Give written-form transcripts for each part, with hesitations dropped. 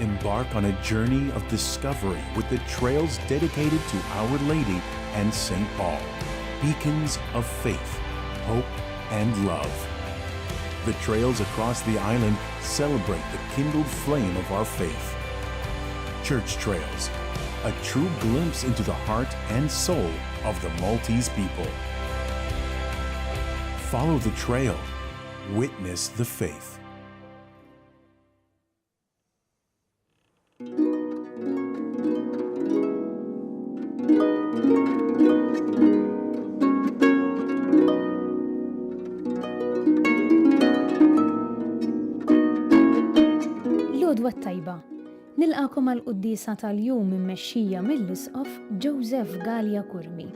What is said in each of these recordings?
Embark on a journey of discovery with the trails dedicated to Our Lady and St. Paul, beacons of faith, hope, and love. The trails across the island celebrate the kindled flame of our faith. Church Trails, a true glimpse into the heart and soul of the Maltese people. Follow the trail, witness the faith. L-għodwa t-tajba. Nilqagħkom għall-quddiesa tal-jum immexxija mill-Isqof Joseph Galea Curmi.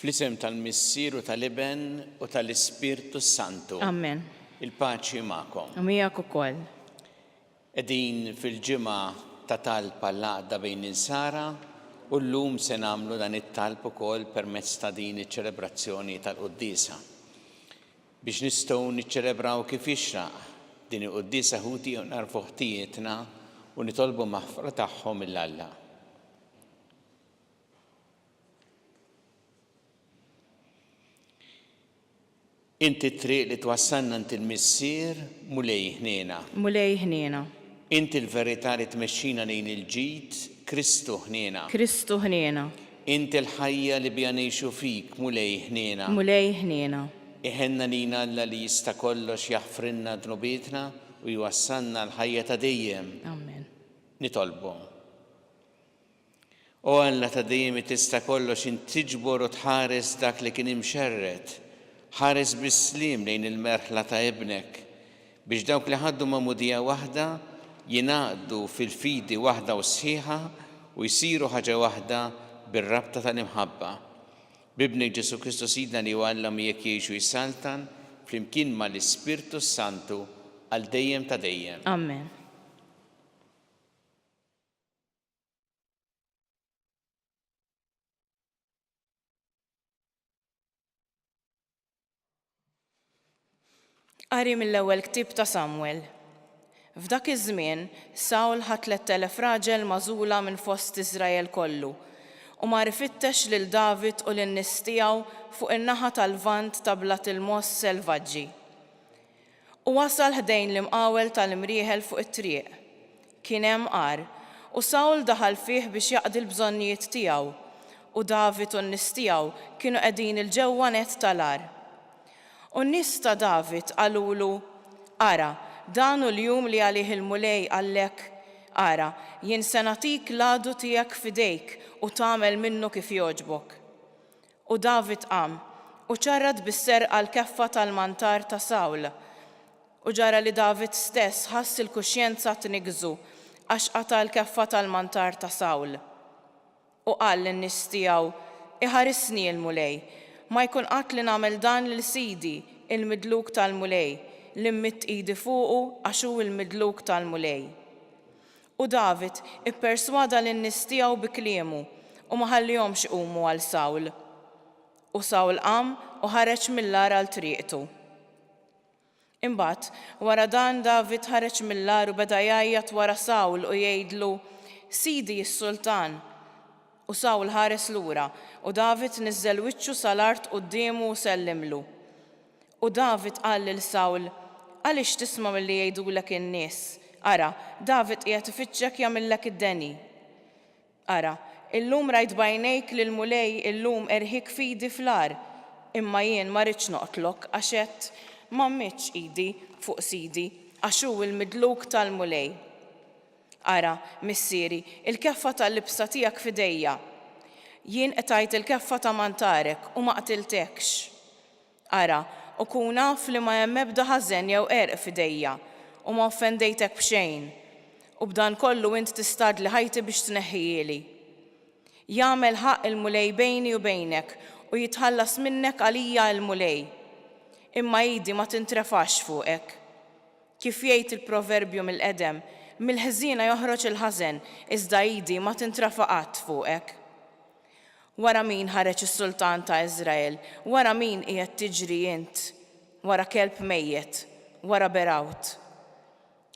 Fl-isem tal-Missier u tal-Iben u tal-Ispirtu s-Santu. Amen. Il-paċi magħkom. U miegħek ukoll. Qegħdin fil-ġimgħa ta' talb għall-għaqda bejn l-insara u llum se nagħmlu dan it-talb ukoll permezz ta' din iċ-ċelebrazzjoni tal-quddiesa. Biex nistgħu niċċelebraw kif jixraq din il-quddiesa ħuti nagħrfu ħtijietna u nitolbu maħfra tagħhom lil Alla. Inti t-triq li twassalna għand il-Missier, Mulej ħniena. Mulej ħniena. Inti l-verità li tmexxina lejn il-ġid, Kristu ħniena. Kristu ħniena. Inti l-ħajja li biha ngħixu fik, Mulej ħniena. Mulej ħniena. Iħenna lina Alla li jista' kollox jaħfrilna dnubietna u jwassalna għall-ħajja ta' dejjem. Amen. Nitolbu. O Alla ta' dejjem li tista' kollox int tiġbor u tħares dak li kien imxerred, ħares bis-sliem lejn il-merħla ta' Ibnek, biex dawk li ħaddu magħmudija waħda jingħaqdu fil-fidi waħda u sħiħa u jsiru ħaġa waħda bir-rabta tal-imħabba. B'Ibnek Ġesù Kristu Sidna li hu Alla miegħek jgħix u jsaltan flimkien mal-Ispirtu s-Santu għal dejjem ta' dejjem. Amen. Qari mill-ewwel ktieb ta' Samwel. F'dak iż-żmien, Sawl ħa 3,000 raġel magħżula minn fost Iżrael kollu, u mar ifittex lil David u lin-nies tiegħu fuq in-naħa tal-Lvant ta' Blat il-Mogħoż Selvaġġi. U wasal ħdejn l-imqawel tal-imrieħel fuq it-triq. Kien hemm għar, u Sawl daħal fih biex jaqdi l-bżonnijiet tiegħu, u David u n-nies tiegħu kienu qegħdin 'il ġewwa nett tal-għar. U n-nies ta' David qalulu, Ara, dan hu l-jum li għalih il-Mulej qallek, 'Ara, jien se nagħtik l-għadu tiegħek f'idejk u tagħmel minnu kif jogħġbok. U David qam, u ċarrat bis-serqa l-keffa tal-mantar ta' Sawl. U ġara li David stess ħass il-kuxjenza tniggżu għax qata' l-keffa tal-mantar ta' Sawl. U qal lin-nies tiegħu, Iħarisni l-Mulej, ma jkun qatt li nagħmel dan lil sidi, il-midluk tal-Mulej, li mmidt idi fuqu għax hu l-midluk tal-Mulej. U David ipperswada lin-nies tiegħu bi kliemu, u ma ħallihomx iqumu għal Sawl. U Sawl qam u ħareġ mill-għar għal triqtu. Imbagħad, wara dan David ħareġ mill-għar u beda jgħajjat wara Sawl u jgħidlu, Sidi s-sultan! U Sawl ħares lura, u David niżżel wiċċu sa l-art quddiemu u sellimlu. U David qal lil Sawl, Għaliex tisma' milli jgħidulek in-nies, 'Ara, David qiegħed ifittxek jagħmillek id-deni'? Ara, illum rajt b'għajnejk li l-Mulej illum erħiek f'idi fl-għar, imma jien ma ridtx noqtlok, għax għedt, 'Ma mmiddx idi fuq sidi, għax hu l-midluk tal-Mulej. Ara, missieri, il-keffa tal-libsa tiegħek f'idejja. Jien qtajt il-keffa ta' mantarek u ma qtiltekx. Ara, u kun af li ma hemm ebda ħażen jew qerq f'idejja. u ma offendejtek b'xejn, u b'dan kollu int tistadli ħajti biex tneħħihieli. Jagħmel ħaqq il-Mulej bejni u bejnek u jitħallas minnek għalija l-Mulej. Imma idi ma tintrefax fuqek. Kif jgħid il-proverbju mill-qedem, Mill-ħżiena joħroġ il-ħażen, iżda idi ma tintrafa' qatt fuqek. Wara min ħareġ is-sultan ta' Iżrael? Wara min qiegħed tiġri int? Wara kelb mejjet, wara berawt.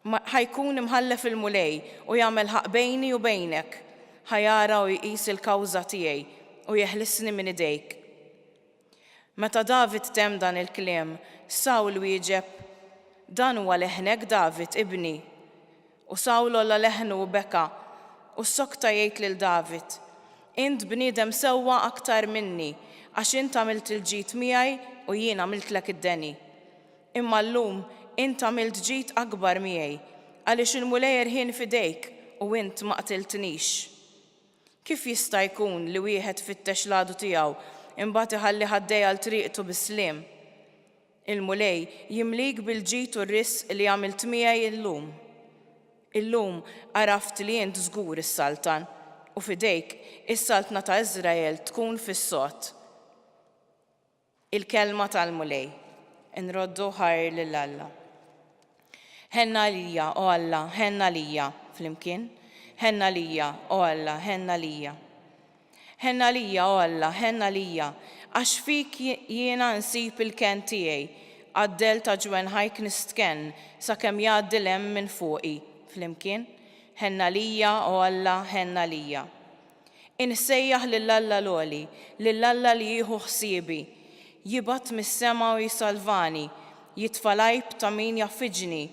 Ma, ħa jkun imħallef il-Mulej u jagħmel ħaqq bejni u bejnek, ħa jara u jqis il-kawża tiegħi u jeħlisni minn idejk. Meta David temm dan il-kliem, Sawl wieġeb, Dan huwa leħnek, David, ibni? U Sawl għolla leħnu u beka, u ssokta jgħid lil David, Int bniedem sewwa aktar minni, għax int għamilt il-ġid miegħi u jien għamiltlek id-deni. Imma llum int għamilt ġid akbar miegħi, għaliex il-Mulej erħieni f'idejk u int ma qtiltnix. Kif jista' jkun li wieħed fittex l-għadu tiegħu, imbagħad iħallih għaddej għal triqtu bis-sliem? Il-Mulej jimlik bil-ġid u r-risq li għamilt miegħi llum. Illum għaraft li int żgur issaltan, u f'idejk is-saltna ta' Iżrael tkun fis-sod. Il-Kelma tal-Mulej. Inroddu ħajr lil Alla. Ħenn għalija, o Alla, ħenn għalija, flimkien. Ħenn għalija, o Alla, ħenn għalija. Ħenn għalija, o Alla, ħenn għalija, għax fik jiena nsib il-kenn tiegħi, għad-dell ta' ġwenħajk nistkenn sakemm jgħaddi l-hemm minn fuqi, flimkien. Ħenn għalija, o Alla, ħenn għalija. Insejjaħ lil Alla l-Għoli, lil Alla li jieħu ħsiebi. Jibgħat mis-sema u jsalvani, jitfa' l-għajb ta' min jgħaffiġni.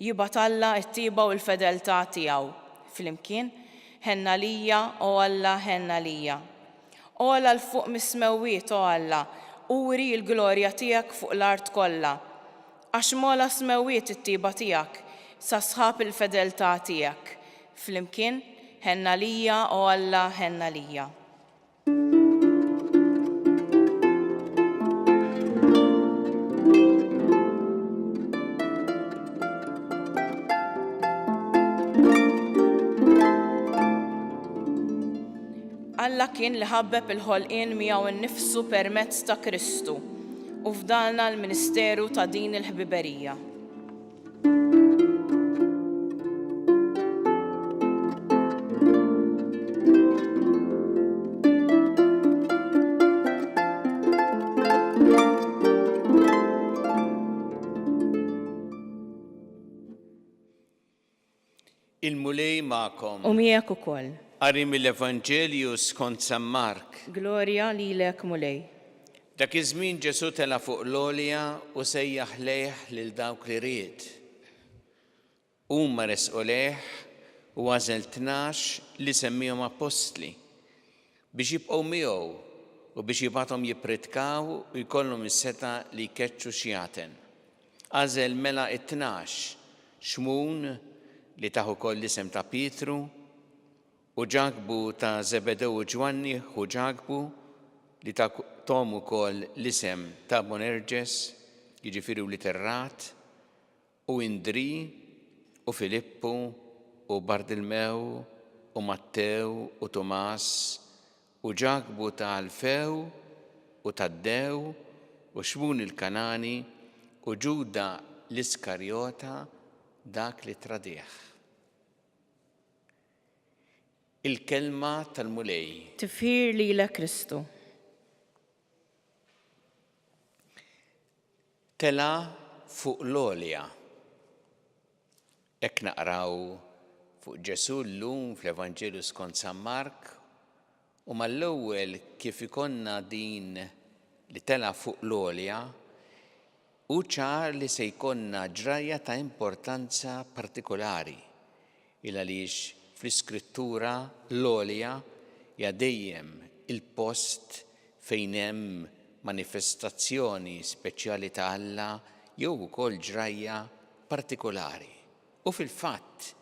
Jibgħat Alla t-tjieba u l-fedeltà tiegħu. Flimkien, Ħenn għalija, o Alla, ħenn għalija. Ogħla 'l fuq mis-smewwiet, o Alla, uri l-glorja tiegħek fuq l-art kollha. Għax m'ogħla s-smewwiet it-tjieba tiegħek, sa sħab il-fedeltà tiegħek. Flimkien, Ħenn għalija, o Alla, ħenn għalija. Alla kien li ħabbeb il-ħolqien miegħu nnifsu permezz ta' Kristu u fdalna l-ministeru ta' din il-ħbiberija. Il-Mulej magħkom. U miegħek ukoll. Qari mill-Evanġelju skont San Mark. Glorja lilek Mulej. Dak iż-żmien Ġesù tela' fuq l-għolja u sejjaħ lejh lil dawk li ried. Huma resqu lejh u għażel 12 li semmiehom appostli, biex jibqgħu miegħu u biex jibgħathom jippritkaw u jkollhom is-setgħa li jkeċċu xjaten. Għażel mela t-12, Xmun, li tah ukoll l-isem ta' Pietru, U Ġakbu ta' Żebedew u Ġwanni, ħu Ġakbu, li tahom ukoll l-isem ta' Bonerġes, jiġifieri wlied ir-ragħad, u Indrì, u Filippu, u Bardilmew, u Mattew, u Tumas, u Ġakbu ta' Alfew, u Taddew, u Xmun il-Kanani, u Ġuda l-Iskarjota, dak li ttradih. Il-Kelma tal-Mulej. Tifħir lilek Kristu. Tela' fuq l-għolja. Hekk naqraw fuq Ġesù llum fl-Evanġelju skont San Mark u mal-ewwel kif ikollna din li tela' fuq l-għolja, Hu ċar li se jkollna ġrajja ta' importanza partikulari, il-għaliex fl-Iskrittura l-għolja hija dejjem il-post fejn hemm manifestazzjoni speċjali ta' Alla jew ukoll ġrajja partikulari. U fil-fatt,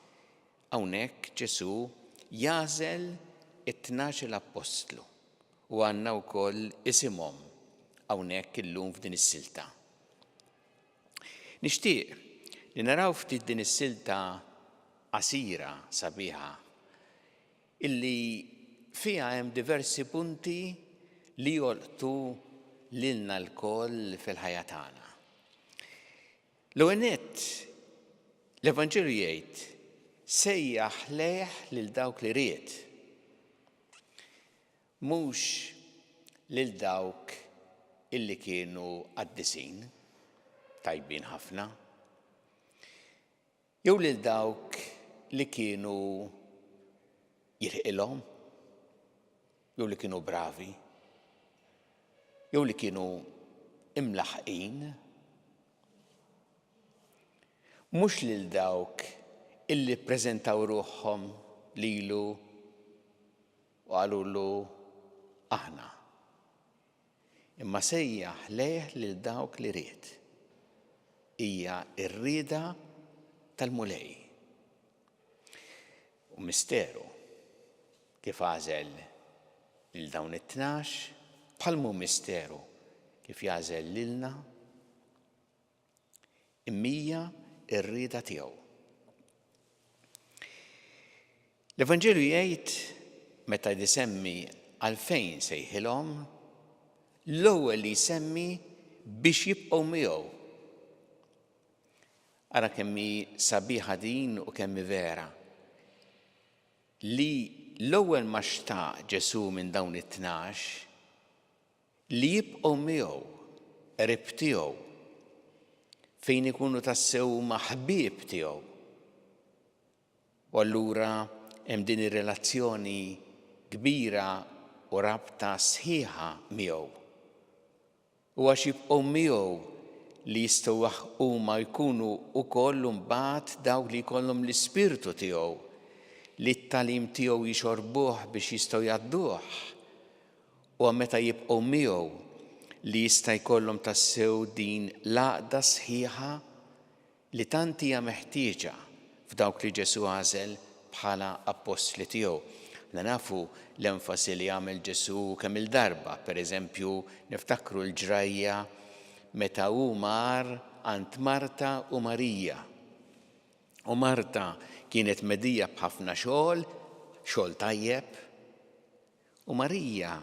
hawnhekk Ġesù jagħżel it-tnax-il appostlu. U għandna wkoll isimhom hawnhekk illum f'din is-silta. Nixtieq Li naraw ftit din is-silta qasira sabiħa illi fiha hemm diversi punti li jolqtu lilna lkoll fil-ħajja tagħna. L-ewwel nett, l-Evanġelju jgħid sejjaħ lejh lil dawk li ried. Mhux lil dawk illi kienu qaddisin, tajbin ħafna, jew lil dawk li kienu jilħqilhom, jew li kienu bravi, jew li kienu imlaħħqin. Mhux lil dawk illi ppreżentaw ruħhom lilu u qalulu aħna. Imma sejjaħ lejh lil dawk li ried. Hija r-rieda tal-Mulej. U misteru kif għażel lil dawn it-tnax, bħal mhu misteru kif jagħżel lilna, imma hija r-rieda tiegħu. L-Evanġelju jgħid meta jsemmi għalfejn sejħilhom, l-ewwel li jsemmi biex jibqgħu miegħu. Ara kemm hi sabiħa din u kemm hi vera. Li l-ewwel ma xtaq Ġesù minn dawn it-tnax li jibqgħu miegħu, qrib tiegħu, fejn ikunu tassew huma ħbieb tiegħu. U allura hemm din ir-relazzjoni kbira u rabta sħiħa miegħu. U għax jibqgħu miegħu li jistgħu huma jkunu wkoll imbagħad dawk li jkollhom l-ispirtu tiegħu, li t-tagħlim tiegħu jixorbuh biex jistgħu jgħadduh. Huwa meta jibqgħu miegħu li jista' jkollhom tassew din l-għaqda sħiħa li tant hija meħtieġa f'dawk li Ġesù għażel bħala appostli tiegħu. Aħna nafu l-enfasi li għamel Ġesù kemm-il darba, per eżempju, niftakru l-ġrajja meta hu mar għand Marta u Marija. U Marta kienet medija b'ħafna xogħol, xogħol tajjeb, U Marija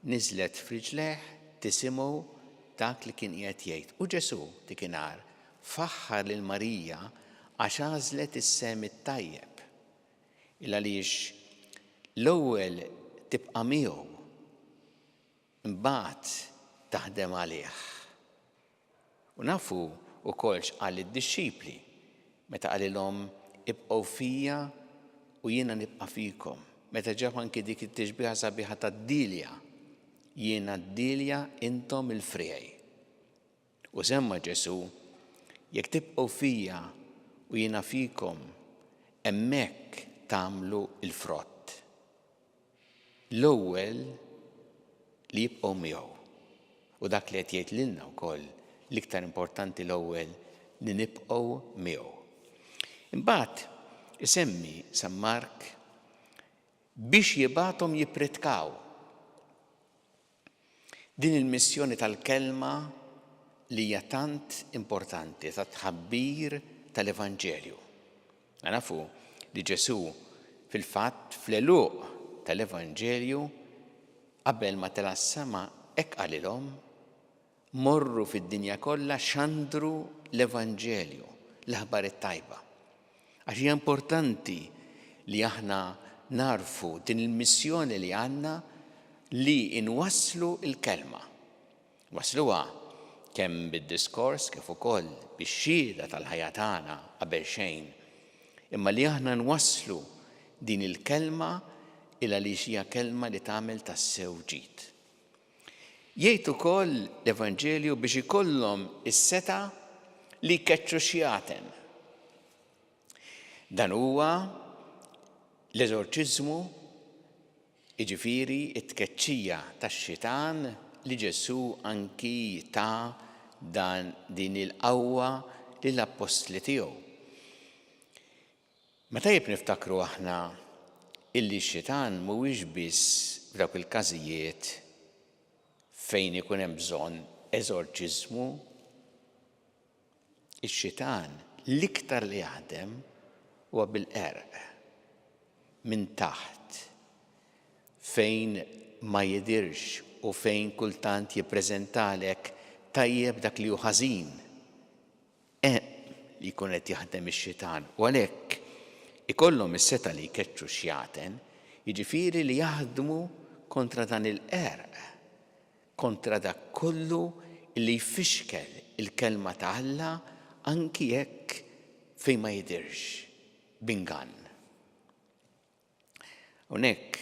niżlet f'riġlejh tisimgħu dak li kien qiegħed jgħid. U Ġesù, dikinhar, faħħar lil Marija għax għażlet is-sehem it-tajjeb. Il għaliex l-ewwel tibqa' miegħu, imbagħad taħdem għalih. U nafu wkoll x'qal lid-dixxipli meta qalilhom ibqgħu fija u jiena nibqa' fikom. Meta ġab anki dik it-tixbiha sabiħa tad-dielja, jiena d-dielja intom il-friegħi. U semma Ġesù, jekk tibqgħu fija u jiena fikom, hemmhekk tagħmlu l-frott. L-ewwel li jibqgħu miegħu. U dak li qed jgħid lilna wkoll l-iktar importanti l-ewwel li nibqgħu miegħu. Imbagħad isemmi San Mark biex jibgħathom jippritkaw. Din il-missjoni tal-kelma li hija tant importanti tat-tħabbir tal-Evanġelju. Nafu li Ġesù fil-fatt fl-għeluq tal-Evanġelju qabel ma tela' s-sema hekk qalilhom, Morru fid-dinja kollha xandru l-Evanġelju, l-aħbar it-tajba. Għax hija importanti li aħna nagħrfu din il-missjoni li għandna li nwasslu l-kelma. Nwassluha kemm bid-diskors kif ukoll bix-xhieda tal-ħajja tagħna qabel xejn. Imma li aħna nwasslu din il-kelma il għaliex hija kelma li tagħmel tassew ġid. Jgħid ukoll l-Evanġelju biex ikollhom is-setgħa li jkeċċu xjaten. Dan huwa l-eżorċiżmu, jiġifieri t-tkeċċija tax-xitan li Ġesù anki ta dan din il-qawwa lill-appostli tiegħu. Ma tajjeb niftakru aħna illi x-xitan mhuwiex biss f'dawk il-każijiet fejn ikun hemm bżonn eżorċiżmu. Ix-xitan L-iktar li jaħdem huwa bil-qerq, minn taħt, fejn ma jidhirx u fejn kultant jippreżentalek tajjeb dak li hu ħażin. Hemm li jkun qed jaħdem ix-xitan u għalhekk ikollhom is-setgħa li jkeċċu x-xjaten, jiġifieri li jaħdmu kontra dan il-qerq, kontra dak kollu li jfixkel il-Kelma ta' Alla anki jekk fejn ma jidhirx, b'ingann. Hawnhekk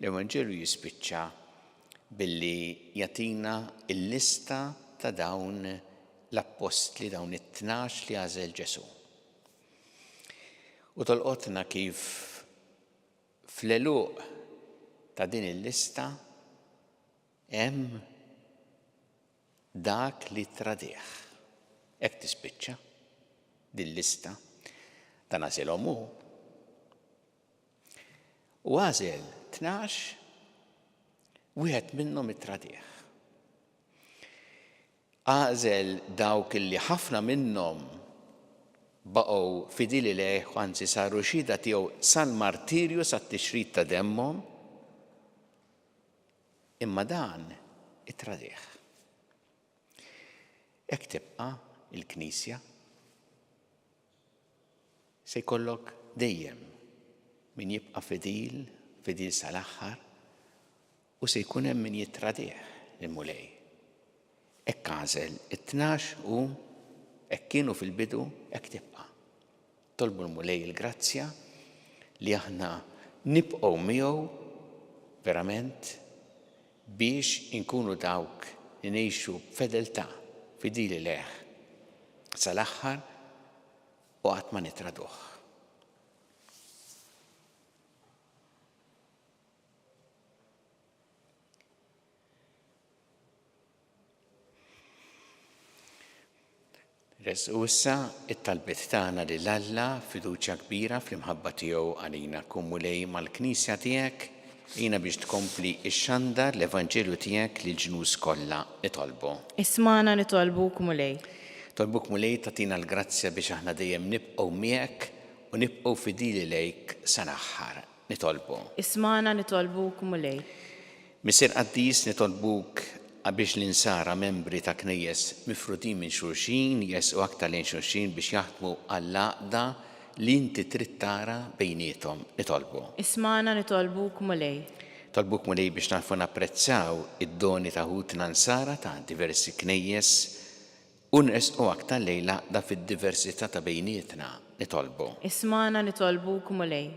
l-Evanġelju jispiċċa billi jagħtina l-lista ta' dawn l-appostli, dawn it-tnax li għażel Ġesù. U tolqotna kif fl-għeluq ta' din il-lista hemm dak li ttradih. Hekk tispiċċa dil-lista. Dan għażilhom hu. U għażel 12, wieħed minnhom ittradih. Għażel dawk li ħafna minnhom baqgħu fidili lejh u anzi saru xhieda tiegħu sal-martirju sat-tixrid ta' demmhom. Imma dan ittradih. Hekk tibqa' l-Knisja. Se jkollok dejjem min jibqa' fidil, fidil sal-aħħar, u se jkun hemm min jittradih lill-Mulej. Hekk għażel it-tnax u hekk kienu fil-bidu, hekk tibqa'. Tolbu l-Mulej il-grazzja li aħna nibqgħu miegħu verament biex inkunu dawk li ngħixu b'fedeltà, fidili lejh sal-aħħar u qatt ma nittraduh. Resqu issa t-talbiet tagħna lil Alla b'fiduċja kbira fl-imħabba tiegħu għalina. Kun Mulej mal-Knisja tiegħek, għinha biex tkompli xxandar l-Evanġelju tiegħek lill-ġnus kollha. Nitolbu. Ismagħna nitolbuk Mulej. Nitolbuk Mulej tagħtina l-grazzja biex aħna dejjem nibqgħu miegħek u nibqgħu fidili lejk sal-aħħar. Nitolbu. Ismagħna nitolbuk Mulej. Missier Qaddis, nitolbuk biex l-Insara membri ta' Knejjes mifrudin minn xulxin jersqu aktar lejn xulxin biex jaħdmu għall-għaqda li inti trid tara bejniethom. Nitolbu. Ismagħna nitolbuk Mulej. Nitolbuk Mulej biex nagħrfu napprezzaw id-doni ta' ħutna Nsara ta' diversi Knejjes u nersqu aktar lejn l-għaqda fid-diversità ta' bejnietna. Nitolbu. Ismagħna nitolbuk Mulej.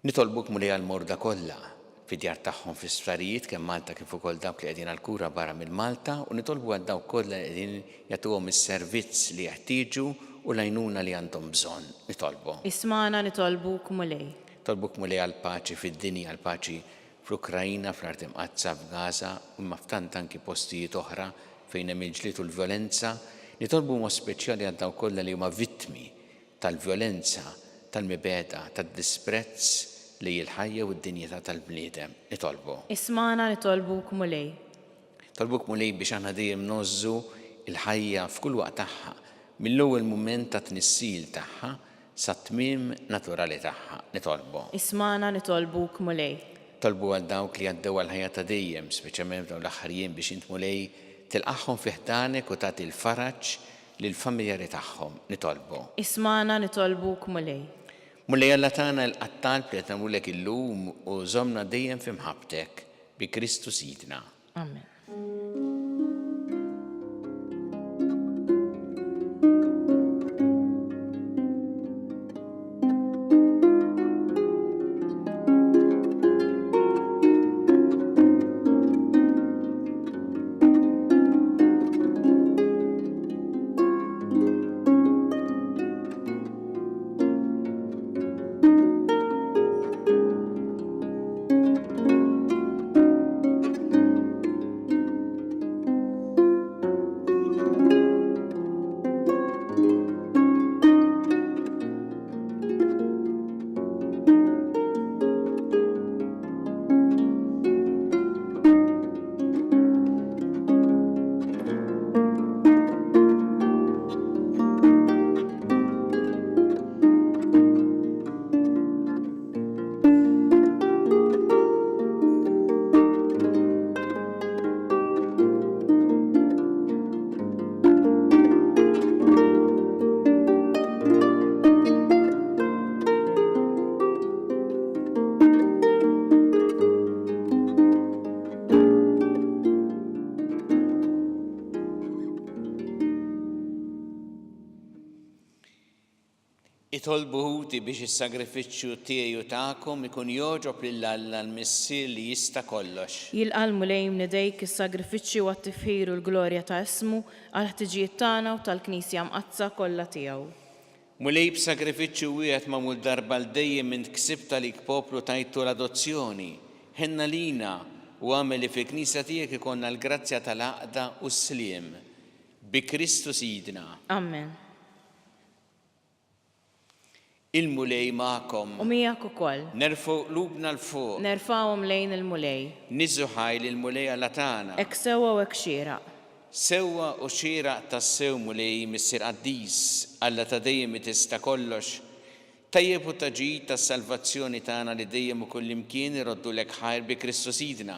Nitolbuk Mulej għall-morda kollha, fid-djar tagħhom fl-isptarijiet kemm Malta kif ukoll dawk li qegħdin għall-kura barra minn Malta u nitolbu għal dawk kollha li qegħdin jagħtuhom is-servizz li jeħtieġu u l-għajnuna li għandhom bżonn. Nitolbu. Ismagħna nitolbuk Mulej. Nitolbuk Mulej għall-paċi fid-dinja, għall-paċi fl-Ukraina, fl-Art Imqaddsa, f'Gaza, imma f'tant anki postijiet oħra fejn hemm il-ġlied u l-vjolenza. Nitolbu b'mod speċjali għal dawk kollha li huma vittmi tal-vjolenza, tal-mibegħda, tad-disprezz lejn il-ħajja u d-dinjità tal-bniedem. Nitolbu. Ismagħna nitolbuk Mulej. Nitolbuk Mulej biex aħna dejjem ngħożżu l-ħajja f'kull waqt tagħha, mill-ewwel mument tat-tnissil tagħha sat-tmiem naturali tagħha. Nitolbu. Ismagħna nitolbuk Mulej. Nitolbu għal dawk li għaddew għall-ħajja ta' dejjem, speċjalment f'dawn l-aħħar jiem biex int Mulej tilqagħhom fi ħdanek u tagħti l-faraġ lill-familjari tagħhom, nitolbu. Ismagħna nitolbuk Mulej. Mulej Alla tagħna ilqa' t-talb li qed nagħmlulek illum u żommna dejjem fi mħabbtek, bi Kristu Sidna. Amen. Itolbu ħuti biex is-sagrifiċċju tiegħi u tagħkom ikun jogħġob lil Alla l-Missier li jista' kollox. Jilqa' l-Mulej minn idejk is-sagrifiċċju għat-tifħir u l-glorja ta' ismu, għall-ħtiġijiet tagħna u tal-Knisja Mqaddsa kollha tiegħu. Mulej b'sagrifiċċju wieħed magħmul darba għal dejjem int ksibt għalik poplu tajtu l-adozzjoni. Ħenn għalina u agħmel li fil-Knisja tiegħek ikollna l-grazzja tal-għaqda u s-sliem. Bi Kristu Sidna. Amen. Il-Mulej magħkom. U miegħek ukoll. Nerfgħu qlubna 'l fuq. Nerfgħuhom lejn il-Mulej. Niżżu ħajr lill-Mulej Alla tagħna. Hekk sewwa u hekk xieraq. Sewwa u xieraq tassew, Mulej, Missier qaddis, Alla ta' dejjem li tista' kollox, tajjeb u ta' ġid għas-salvazzjoni tagħna li dejjem u kullimkien iroddulek ħajr bi Kristu Sidna.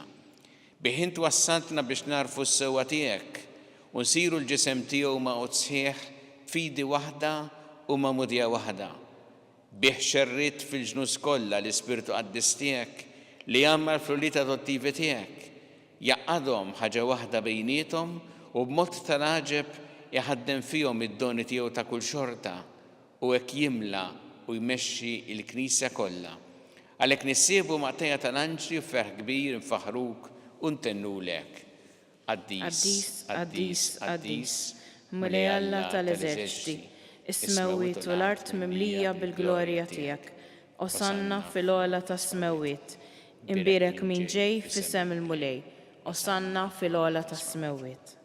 Bih int wassaltna biex nagħrfu s-sewwa tiegħek u nsiru l-ġisem tiegħu magħqud sħiħ b'fidi waħda u magħmudija waħda. Bih xerridt fil-ġnus kollha l-Ispirtu Qaddis tiegħek li jgħammar fl-ulied adottivi tiegħek, jgħaqqadhom ħaġa waħda bejniethom u b'mod tal-għaġeb iħaddem fihom id-doni tiegħu ta' kull xorta u hekk jimla u jmexxi l-Knisja kollha. Għalhekk nissieħbu maqtejja tal-anġli u b'ferħ kbir infaħħruk u ntennulek, Qaddis, Qaddis, qaddis, qaddis, Mulej Alla tal-eżerċti, is-smewwiet u l-art mimlija bil-glorja tiegħek. Osanna fil-ogħla tas-smewwiet. Imbierek min ġej f'isem il-Mulej. Osanna fil-ogħla tas-smewwiet.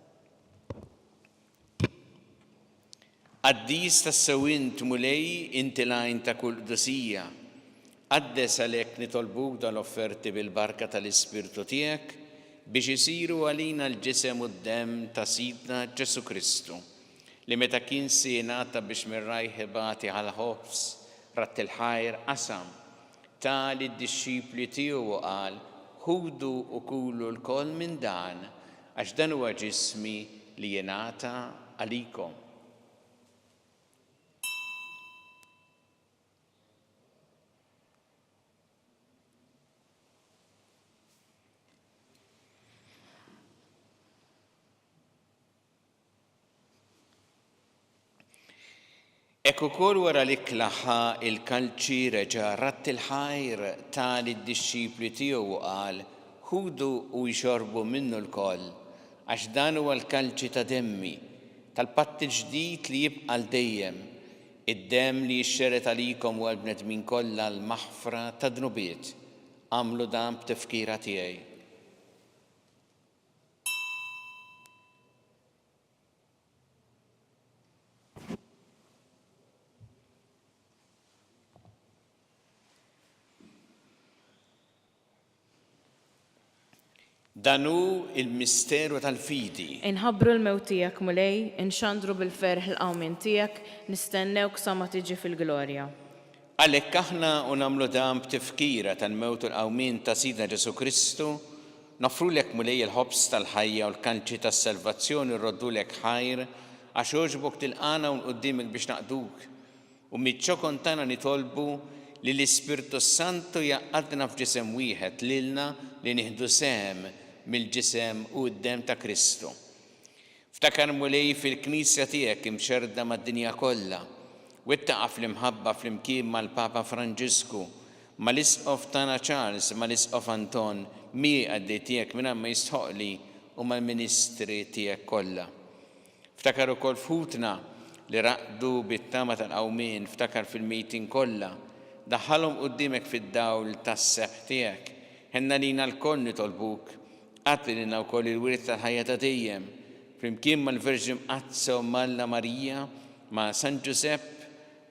Qaddis tassew int, Mulej, inti l-għajn ta' kull qdusija. Qaddes għalhekk nitolbuk dawn l-offerti bil-barka tal-Ispirtu tiegħek biex isiru għalina l-ġisem u d-demm ta' Sidna Ġesù Kristu, li meta kien se jingħata biex minn rajh ibati ħa l-ħobż, radd il-ħajr, qasam, ta lid-dixxipli tiegħu u qal, Ħudu u kulu lkoll minn dan, għax dan huwa ġismi li jingħata għalikom. Hekk ukoll wara l-ikla ħa l-kalċi reġa' radd il-ħajr, ta lid-dixxipli tiegħu u qal, Ħudu u ixorbu minnu lkoll, għax dan huwa l-kalċi ta' demmi, tal-patt il-ġdid li jibqa' għal dejjem, id-demm li jixxerred għalikom u għall-bnedmin kollha għall-maħfra tad-dnubiet. Agħmlu dan b'tifkira tiegħi. Dan hu l-misteru tal-fidi. Inħabbru l-mewt tiegħek, Mulej, inxandru bil-ferħ il-qawmien tiegħek, nistennewk sa ma tiġi fil-glorja. Għalhekk aħna u nagħmlu dan b'tifkira tal-mewt u l-qawmien ta' Sidna Ġesù Kristu, noffrulek Mulej il-ħobż tal-ħajja u l-kalċi tas-salvazzjoni rroddulek ħajr għax għoġbok tilqagħna hawn quddiemek biex naqduk. U miċ-ċokon tagħna nitolbu li l-Ispirtu s-Santu jgħaqqadna f'ġisem wieħed lilna li nieħdu sehem mill-ġisem u d-demm ta' Kristu. Ftakar Mulej fil-Knisja tiegħek imxerrda mad-dinja kollha, wettaqha fl-imħabba flimkien mal-Papa Franġisku, mal-Isqof tagħna Charles, mal-Isqof Anton, miegħi qaddej tiegħek mingħajr ma jistħoqqli u mal-ministri tiegħek kollha. Ftakar ukoll f'ħutna li raqdu bit-tama tal-qawmien, ftakar fil-mejtin kollha, daħħalhom quddiemek fid-dawl tas-sebħ tiegħek. Ħenn għalina lkoll nitolbuk, Agħti lilna wkoll il-wirt tal-ħajja ta' dejjem, flimkien mal-Verġni Mqaddsa Omm Alla Marija, ma' San Ġużepp,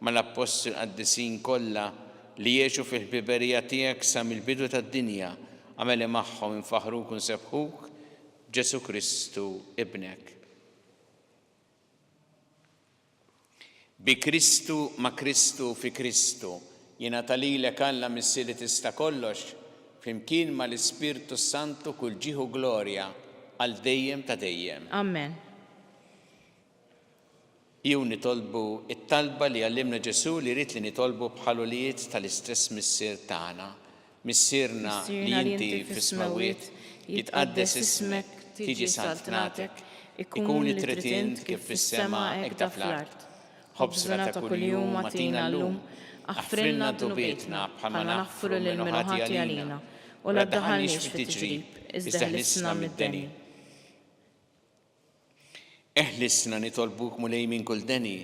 mal-Appostli u l-qaddisin kollha li għexu fil-ħbiberija tiegħek sa mill-bidu tad-dinja, agħmel li magħhom infaħħruk u nsebbħuk b'Ġesù Kristu Ibnek. Bi Kristu, ma' Kristu, fi Kristu, jingħata lilek Alla Missier li tista' kollox, flimkien ma' l-Ispirtu s-Santu kull ġieħ u glorja għal dejjem ta' dejjem. Amen. Ejjew nitolbu t-talba li għallimna Ġesù li ried li nitolbu bħal ulied tal-istess Missier tagħna. Missierna li inti fis-smewwiet, jitqaddes ismek, tiġi saltnatek, ikun li trid int kif fis-sema hekk da fl-art. Ħobżna ta' kuljum agħtina llum. Aħfrilna dnubietna bħalma naħfru lil min hu ħati għalina. U la ddaħħalniex fit-tiġrib, iżda eħlisna mid-deni. Eħlisna nitolbuk Mulej minn kull deni,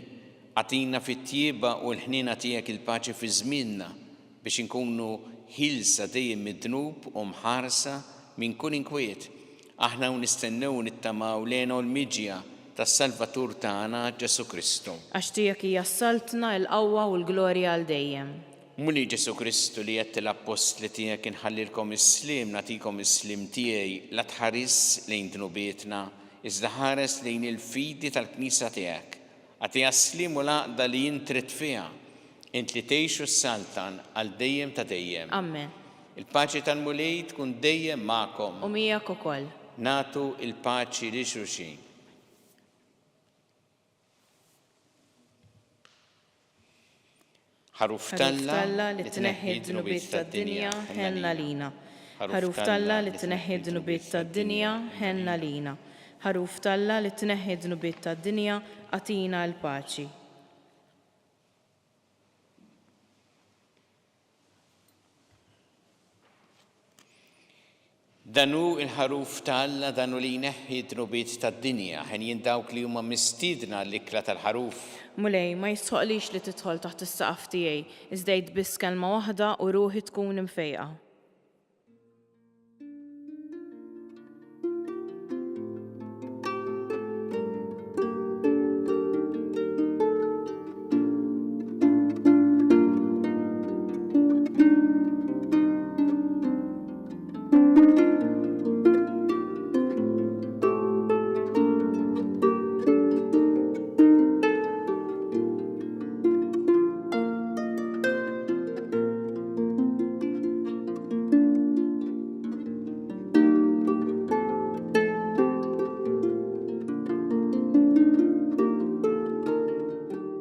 agħtina fit-tjieba u l-ħniena tiegħek il-paċi fi żmienna, biex inkunu ħielsa dejjem mid-dnub u mħarsa minn kull inkwiet, aħna u nistennew u nittamaw l-hena u l-miġja tas-Salvatur tagħna Ġesù Kristu. Għax tiegħek hija s-saltna, il-qawwa u l-glorja għal dejjem. Mulej Ġesù Kristu li għedt lill-appostli tiegħek inħallilkom is-sliem nagħtikom is-sliem tiegħi la tħarisx lejn dnubietna iżda ħares lejn il-fidi tal-Knisja tiegħek. Agħtiha s-sliem u l-għaqda li int trid fiha, int li tgħix u ssaltan għal dejjem ta' dejjem. Amen. Il-paċi tal-Mulej tkun dejjem magħkom. U miegħek ukoll. Nagħtu l-paċi lil xulxin. Ħaruf t'Alla li tneħħi d-dnubiet tad-dinja, ħenn għalina. Ħaruf t'Alla li tneħħi d-dnubiet tad-dinja, ħenn għalina. Ħaruf t'Alla li tneħħi d-dnubiet tad-dinja, agħtina l-paċi. Dan hu l-Ħaruf ta' Alla, dan hu li jneħħi d-dnubiet tad-dinja. Henjin dawk li huma mistiedna għall-ikla tal-Ħaruf. Mulej, ma jistħoqqlix li tidħol taħt is-saqaf tiegħi, iżda għid biss kelma waħda u ruħi tkun imfejqa.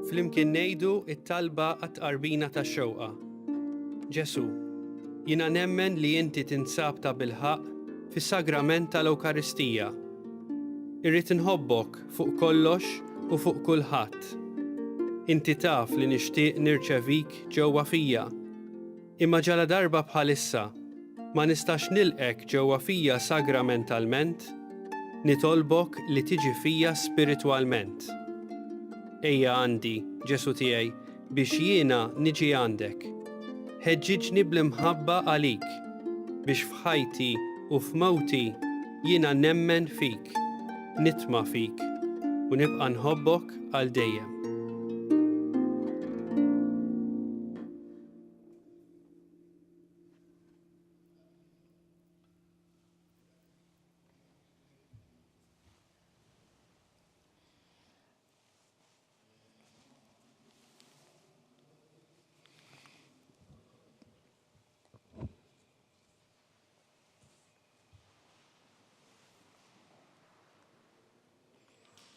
Flimkien ngħidu t-talba għat-tqarbina tax-xewqa. Ġesù, jiena nemmen li inti tinsab tabilħaqq fis-sagrament tal-Ewkaristija. Irrid inħobbok fuq kollox u fuq kulħadd. Inti taf li nixtieq nirċevik ġewwa fija. Imma ġaladarba bħalissa ma nistax nilqgħek ġewwa fija sagramentalment, nitolbok li tiġi fija spiritwalment. Ejja għandi, Ġesù tiegħi, biex jiena niġi għandek. Ħeġġiġni bl-imħabba għalik, biex f'ħajti u f'mewti jiena nemmen fik, nitma' fik, u nibqa' nħobbok għal dejjem.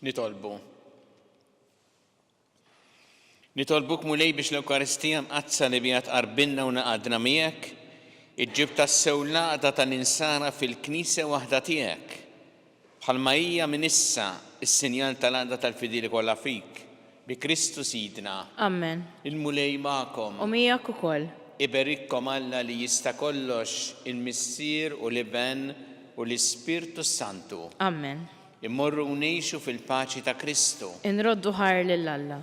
Nitolbu. Nitolbuk Mulej biex l-Ewkaristija mqaddsa li biha tqarbinna u naqadna miegħek, iġġib tassew l-għaqda tal-insara fil-Knisja waħda tiegħek, bħalma hija minn issa s-sinjal tal-għaqda tal-fidili kollha fik, bi Kristu Sidna. Amen. Il-Mulej magħkom. U miegħek ukoll. Iberikkom Alla li jista' kollox, il-Missier u l-Iben u l-Ispirtu s-Santu. Amen. Immorru u ngħixu fil-paċi ta' Kristu. Inroddu ħajr lil Alla.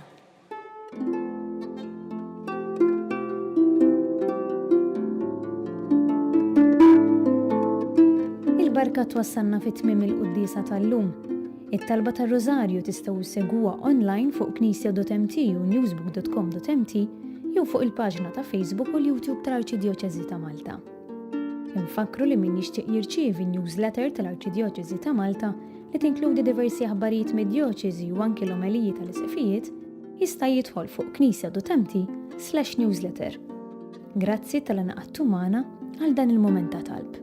Il-barka twassalna fi tmiem il-quddiesa tal-lum. It-talba tar-Rużarju tistgħu ssegwuha online fuq knisja.mt u newsbook.com.mt jew fuq il-paġna ta' Facebook u l-YouTube tal-Arċidjoċeżi ta' Malta. Infakkru li min jixtieq jirċievi newsletter tal-Arċidjoċeżi ta' Malta li tinkludi diversi aħbarijiet mid-djoċeżi u anki l-omeliji tal-isqfijiet, jista' jidħol fuq knisja.mt/newsletter. Grazzi talli ngħaqadtu magħna għal dan il-mument ta' talb.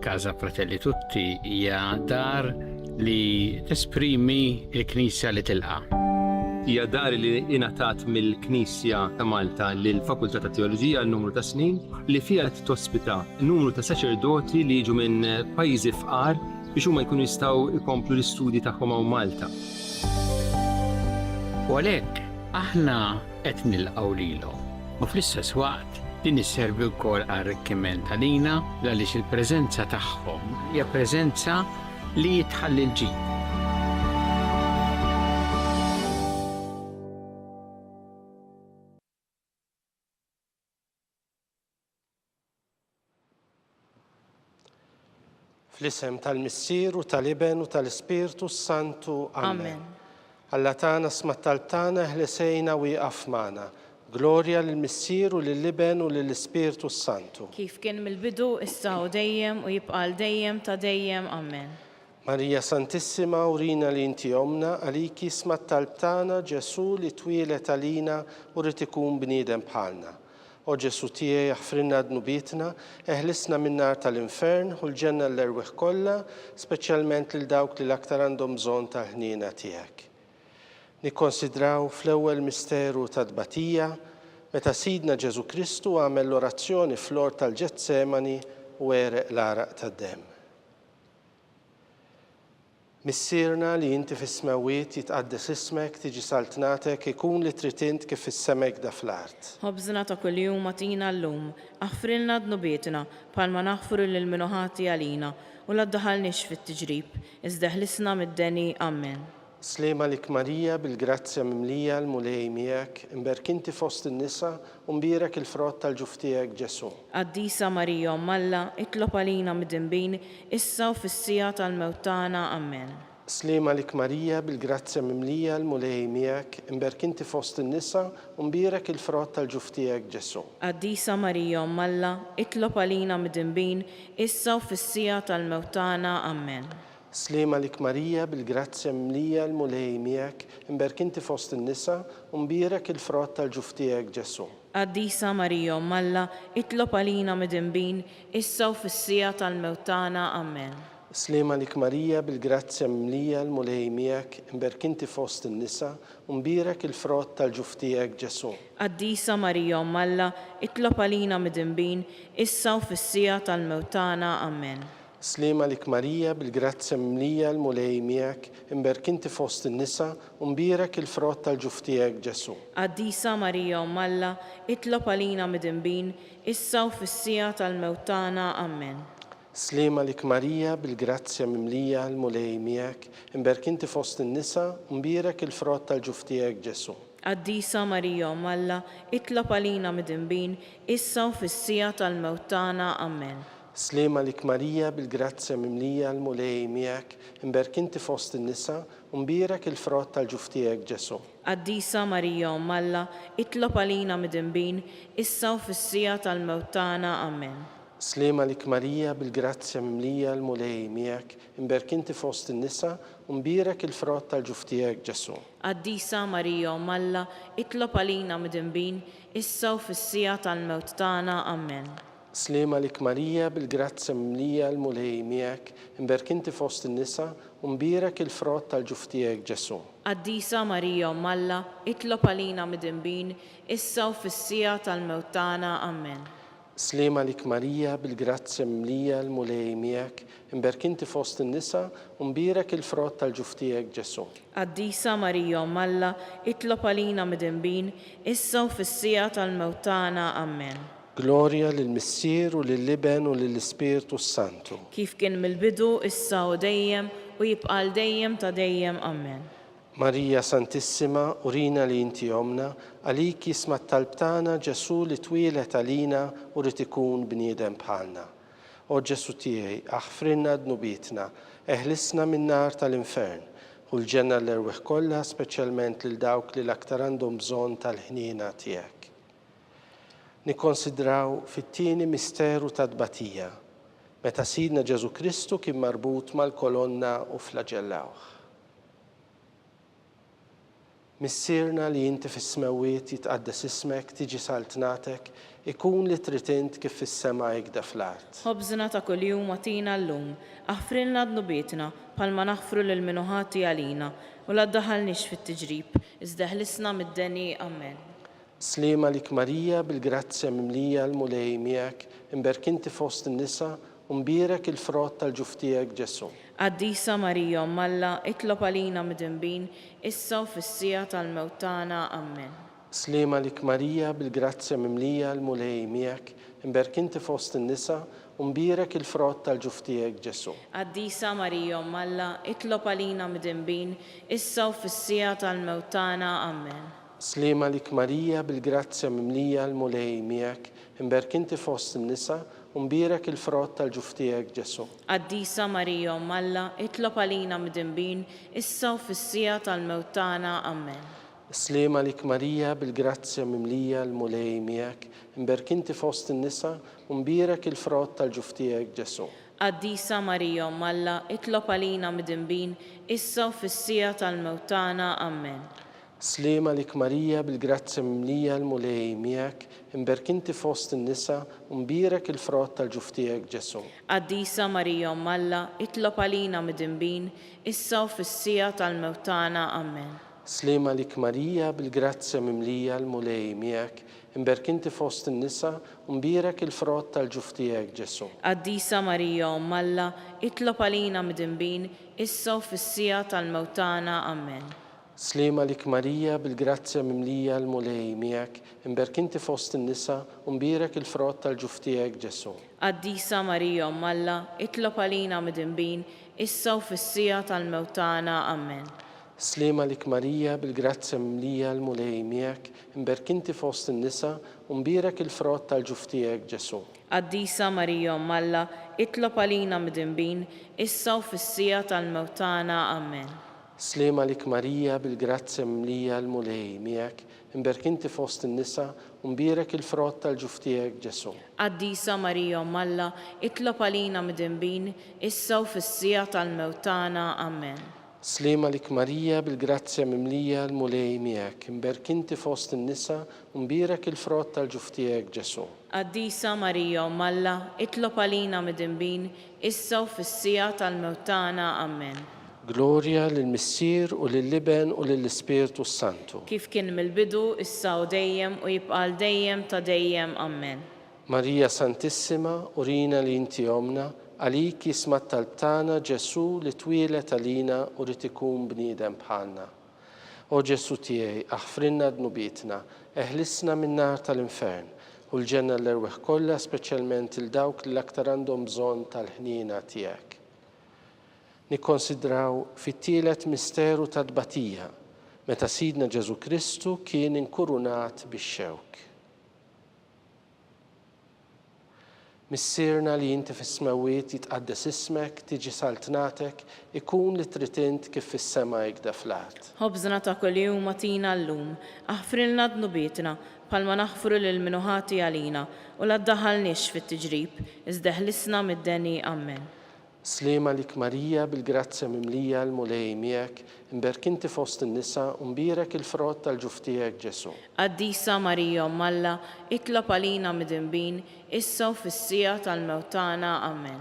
Casa Fratelli Tutti hija dar li tesprimi l-Knisja li tilqa'. Hija dar li ingħatat mill-Knisja ta' Malta lill-Fakultà tat-Teoloġija għal numru ta' snin li fiha qed tospita numru ta' saċerdoti li jiġu minn pajjiżi fqar. biex huma jkunu jistgħu jkomplu l-istudji tagħhom hawn Malta. U għalhekk aħna qed nilqgħu lilhom u fl-istess waqt din isservi wkoll arrikkiment għalina għaliex il-preżenza tagħhom hija preżenza li tħalli l-ġid. Fl-isem tal-Missier u tal-Iben u tal-Ispirtu s-Santu. Amen. Alla tagħna sma' t-talb tagħna eħles għinna u ieqaf magħna. Glorja lill-Missier u lill-Iben u lill-Ispirtu s-Santu. Kif kien mill-bidu, issa u dejjem, u jibqa' għal dejjem ta' dejjem. Amen. Marija Santissima urina li inti ommna, għalik jisma' t-talb tagħna Ġesù li twieled għalina u ried ikun bniedem bħalna. O Ġesù tiegħi aħfrilna dnubietna, eħlisna min-nar tal-infern, ħu l-ġenna l-erwieħ kollha, speċjalment lil dawk li l-aktar għandhom bżonn tal-ħniena tiegħek. Nikkonsidraw fl-ewwel misteru ta' tbatija, meta Sidna Ġesù Kristu għamel l-orazzjoni fl-ort tal-Ġetsemani u għereq l-għaraq tad-demm. Missierna li inti fis-smewwiet, jitqaddes ismek, tiġi saltnatek, ikun li trid int kif fis-sema ikda fl-art. Ħobżna ta' kuljum agħtina llum. Aħfrilna dnubietna, bħalma naħfru lil min hu ħati għalina, u la ddaħħalniex fit-tiġrib, iżda eħlisna mid-deni. Ammen. Sliem għalik Marija, bil-grazzja mimlija, l-Mulej miegħek, imberk inti fost in-nisa, u mbierek il-frott tal-ġuf tiegħek Ġesù. Qaddisa Marija Omm Alla, itlob għalina midinbin, issa u fis-siegħa tal-mewt tagħna. Ammen. Sliem għalik Marija, bil-grazzja mimlija, l-Mulej miegħek, imberk inti fost in-nisa, u mbierek il-frott tal-ġuf tiegħek Ġesù. Qaddisa Marija Omm Alla, itlob għalina midinbin, issa u fis-siegħa tal-mewt tagħna. Ammen. Sliem għalik Marija, bil-grazzja mimlija, l-Mulej miegħek, imberk inti fost in-nisa, u mbierek il-frott tal-ġuf tiegħek Ġesù. Qaddisa Marija Omm Alla, itlob għalina midinbin, issa u fis-siegħa tal-mewt tagħna. Ammen. Sliem għalik Marija, bil-grazzja mimlija, l-Mulej miegħek, imberk inti fost in-nisa, u mbierek il-frott tal-ġuf tiegħek Ġesù. Qaddisa Marija Omm Alla, itlob għalina midinbin, issa u fis-siegħa tal-mewt tagħna. Ammen. Sliem għalik Marija, bil-grazzja mimlija, l-Mulej miegħek, imberk inti fost in-nisa, u mbierek il-frott tal-ġuf tiegħek Ġesù. Qaddisa Marija Omm Alla, itlob għalina midinbin, issa u fis-siegħa tal-mewt tagħna. Ammen. Sliem għalik Marija, bil-grazzja mimlija, l-Mulej miegħek, imberk inti fost in-nisa, u mbierek il-frott tal-ġuf tiegħek Ġesù. Qaddisa Marija Omm Alla, itlob għalina midinbin, issa u fis-siegħa tal-mewt tagħna. Ammen. Sliem għalik Marija, bil-grazzja mimlija, l-Mulej miegħek, imberk inti fost in-nisa, u mbierek il-frott tal-ġuf tiegħek Ġesù. Qaddisa Marija Omm Alla, itlob għalina midinbin, issa u fis-siegħa tal-mewt tagħna. Ammen. Sliem għalik Marija, bil-grazzja mimlija, l-Mulej miegħek, imberk inti fost in-nisa, u mbierek il-frott tal-ġuf tiegħek Ġesù. Qaddisa Marija Omm Alla, itlob għalina midinbin, issa u fis-siegħa tal-mewt tagħna. Ammen. Sliem għalik Marija, bil-grazzja mimlija, l-Mulej miegħek, imberk inti fost in-nisa, u mbierek il-frott tal-ġuf tiegħek Ġesù. Qaddisa Marija Omm Alla, itlob għalina midinbin, issa u fis-siegħa tal-mewt tagħna. Ammen. Sliem għalik Marija, bil-grazzja mimlija, l-Mulej miegħek, imberk inti fost in-nisa, u mbierek il-frott tal-ġuf tiegħek Ġesù. Qaddisa Marija Omm Alla, itlob għalina midinbin, issa u fis-siegħa tal-mewt tagħna. Ammen. Glorja lill-Missier u lill-Iben u lill-Ispirtu s-Santu. Kif kien mill-bidu, issa u dejjem, u jibqa' għal dejjem ta' dejjem. Ammen. Marija Santissima, urina li inti Ommna, għalik jisma' t-talb tagħna Ġesù li twieled għalina u ried ikun bniedem bħalna. O Ġesù tiegħi, aħfrilna dnubietna, eħlisna min-nar tal-infern, ħu l-ġenna l-erwieħ kollha, speċjalment lil dawk li l-aktar għandhom bżonn tal-ħniena tiegħek. Nikkonsidraw fit-tieni misteru ta' tbatija, meta Sidna Ġesù Kristu kien marbut mal-kolonna u flaġellawh. Missierna li inti fis-smewwiet, jitqaddes ismek, tiġi saltnatek, ikun li trid int kif fis-sema hekda fl-art. Ħobżna ta' kuljum agħtina llum. Aħfrilna dnubietna, bħalma naħfru lil min hu ħati għalina, u la ddaħħalniex fit-tiġrib, iżda eħlisna mid-deni. Ammen. Sliem għalik Marija, bil-grazzja mimlija, l-Mulej miegħek, imberk inti fost in-nisa, U mbierek il-frott tal-ġuf tiegħek, Ġesù. Qaddisa Marija Omm Alla, itlob għalina midinbin, issa u fis-siegħa tal-mewt tagħna. Ammen. Sliem għalik Marija, bil-grazzja mimlija, l-Mulej miegħek, imberk inti fost in-nisa, u mbierek il-frott tal-ġuf tiegħek, Ġesù. Qaddisa Marija Omm Alla, itlob għalina midinbin, issa u fis-siegħa tal-mewt tagħna. Ammen. Sliem għalik Marija, bil-grazzja mimlija, l-Mulej miegħek, imberk inti fost in-nisa, u mbierek il-frott tal-ġuf tiegħek, Ġesù. Qaddisa Marija Omm Alla, itlob għalina midinbin, issa u fis-siegħa tal-mewt tagħna. Ammen. Sliem għalik Marija, bil-grazzja mimlija, l-Mulej miegħek, imberk inti fost in-nisa, u mbierek il-frott tal-ġuf tiegħek, Ġesù. Qaddisa Marija Omm Alla, itlob għalina midinbin, issa u fis-siegħa tal-mewt tagħna. Ammen. Sliem għalik Marija bil-grazzja mimlija l-Mulej miegħek, imberk inti fost in-nisa u mbierek il-frott tal-ġuf tiegħek Ġesù. Qaddisa Marija Omm Alla, itlob għalina midinbin, issa u fis-siegħa tal-mewt tagħna. Ammen. Sliem għalik Marija bil-grazzja mimlija l-Mulej miegħek, imberk inti fost in-nisa u mbierek il-frott tal-ġuf tiegħek Ġesù. Qaddisa Marija Omm Alla, itlob għalina midinbin, issa u fis-siegħa tal-mewt tagħna. Ammen. Sliem għalik Marija bil-grazzja mimlija l-Mulej miegħek, imberk inti fost in-nisa u mbierek il-frott tal-ġuf tiegħek Ġesù. Qaddisa Marija Omm Alla, itlob għalina midinbin, issa u fis-siegħa tal-mewt tagħna. Ammen. Sliem għalik Marija bil-grazzja mimlija l-Mulej miegħek, imberk inti fost in-nisa u mbierek il-frott tal-ġuf tiegħek Ġesù. Qaddisa Marija Omm Alla, itlob għalina midinbin, issa u fis-siegħa tal-mewt tagħna. Ammen. Sliem għalik Marija bil-grazzja mimlija l-Mulej miegħek, imberk inti fost in-nisa u mbierek il-frott tal-ġuf tiegħek Ġesù. Qaddisa Marija Omm Alla, itlob għalina midinbin, issa u fis-siegħa tal-mewt tagħna. Ammen. Sliem għalik Marija bil-grazzja mimlija l-Mulej miegħek, imberk inti fost in-nisa u mbierek il-frott tal-ġuf tiegħek Ġesù. Qaddisa Marija Omm Alla, itlob għalina midinbin, issa u fis-siegħa tal-mewt tagħna. Ammen. Glorja lill-Missier u lill-Iben u lill-Ispirtu s-Santu. Kif kien mill-bidu, issa u dejjem, u jibqa' għal dejjem ta' dejjem. Ammen. Marija Santissima, urina li inti Ommna, għalik jisma' t-talb tagħna Ġesù li twieled għalina u ried ikun bniedem bħalna. O Ġesù tiegħi, aħfrilna dnubietna, eħlisna min-nar tal-infern, u l-ġenna l-erwieħ kollha speċjalment 'il dawk li l-aktar għandhom bżonn tal-ħniena tiegħek. Nikkonsidraw fit-tielet misteru ta' tbatija, meta Sidna Ġesù Kristu kien inkurunat bix-xewk. Missierna li inti fis-smewwiet jitqaddes ismek, tiġi saltnatek, ikun li trid int kif fis-sema hekda fl-art. Ħobżna ta' kuljum agħtina llum. Aħfrilna dnubietna, bħalma naħfru lil min hu ħati għalina, u la ddaħħalniex fit-tiġrib, iżda eħlisna mid-deni. Ammen. Sliem għalik Marija bil-grazzja mimlija l-Mulej miegħek, imberk inti fost in-nisa u mbierek il-frott tal-ġuf tiegħek Ġesù. Qaddisa Marija Omm Alla, itlob għalina midinbin, issa u fis-siegħa tal-mewt tagħna. Ammen.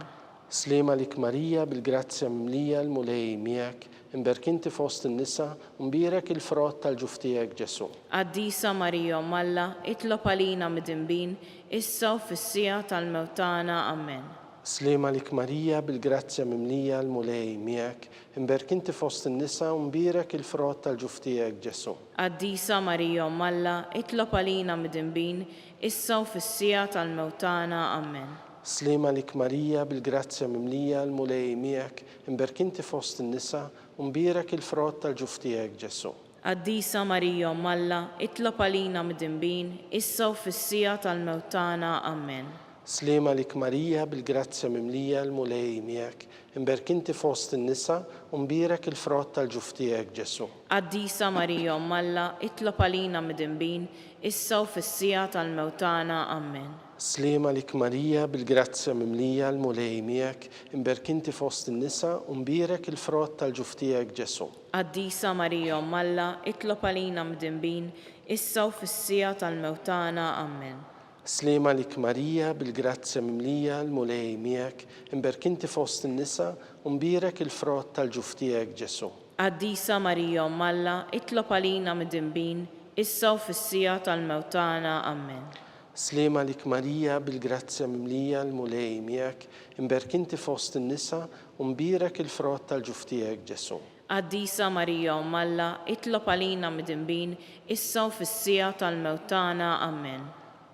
Sliem għalik Marija bil-grazzja mimlija l-Mulej miegħek, imberk inti fost in-nisa u mbierek il-frott tal-ġuf tiegħek Ġesù. Qaddisa Marija Omm Alla, itlob għalina midinbin, issa u fis-siegħa tal-mewt tagħna. Ammen. Sliem għalik Marija bil-grazzja mimlija l-Mulej miegħek, imberk inti fost in-nisa u mbierek il-frott tal-ġuf tiegħek Ġesù. Qaddisa Marija Omm Alla, itlob għalina midinbin, issa u fis-siegħa tal-mewt tagħna. Ammen. Sliem għalik Marija bil-grazzja mimlija l-Mulej miegħek, imberk inti fost in-nisa u mbierek il-frott tal-ġuf tiegħek Ġesù. Qaddisa Marija Omm Alla, itlob għalina midinbin, issa u fis-siegħa tal-mewt tagħna. Ammen. Sliem għalik Marija bil-grazzja mimlija l-Mulej miegħek, imberk inti fost in-nisa u mbierek il-frott tal-ġuf tiegħek Ġesù. Qaddisa Marija Omm Alla, itlob għalina midinbin, issa u fis-siegħa tal-mewt tagħna. Ammen. Sliem għalik Marija bil-grazzja mimlija l-Mulej miegħek, imberk inti fost in-nisa u mbierek il-frott tal-ġuf tiegħek Ġesù. Qaddisa Marija Omm Alla, itlob għalina midinbin, issa u fis-siegħa tal-mewt tagħna. Ammen. Sliem għalik Marija bil-grazzja mimlija l-Mulej miegħek, imberk inti fost in-nisa u mbierek il-frott tal-ġuf tiegħek Ġesù. Qaddisa Marija Omm Alla, itlob għalina midinbin, issa u fis-siegħa tal-mewt tagħna. Ammen. Sliem għalik Marija, bil-grazzja mimlija, l-Mulej miegħek, imberk inti fost in-nisa, u mbierek il-frott tal-ġuf tiegħek, Ġesù. Qaddisa Marija Omm Alla, itlob għalina midinbin, issa u fis-siegħa tal-mewt tagħna. Ammen.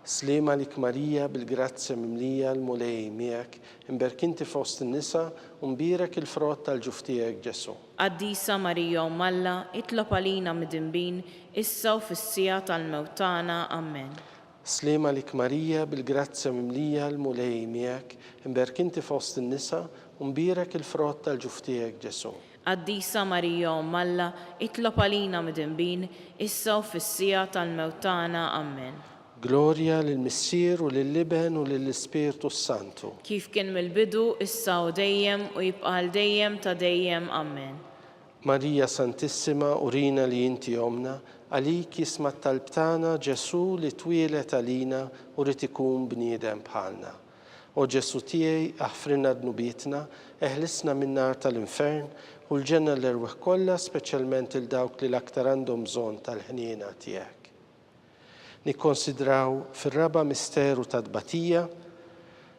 Sliem għalik Marija, bil-grazzja mimlija, l-Mulej miegħek, imberk inti fost in-nisa, u mbierek il-frott tal-ġuf tiegħek, Ġesù. Qaddisa Marija Omm Alla, itlob għalina midinbin, issa u fis-siegħa tal-mewt tagħna. Ammen. Sliem għalik Marija, bil-grazzja mimlija, l-Mulej miegħek, imberk inti fost in-nisa, u mbierek il-frott tal-ġuf tiegħek, Ġesù. Qaddisa Marija Omm Alla, itlob għalina midinbin, issa u fis-siegħa tal-mewt tagħna. Ammen. Glorja lill-Missier u lill-Iben u lill-Ispirtu s-Santu. Kif kien mill-bidu, issa u dejjem, u jibqa' għal dejjem ta' dejjem. Ammen. Marija Santissima urina li inti Ommna, għalik jisma' t-talb tagħna Ġesù li twieled għalina u ried ikun bniedem bħalna. O Ġesù tiegħi aħfrilna dnubietna, eħlisna min-nar tal-infern, ħu l-ġenna l-erwieħ kollha speċjalment 'il dawk li l-aktar għandhom bżonn tal-ħniena tiegħek. Nikkonsidraw fir-raba' misteru ta' tbatija,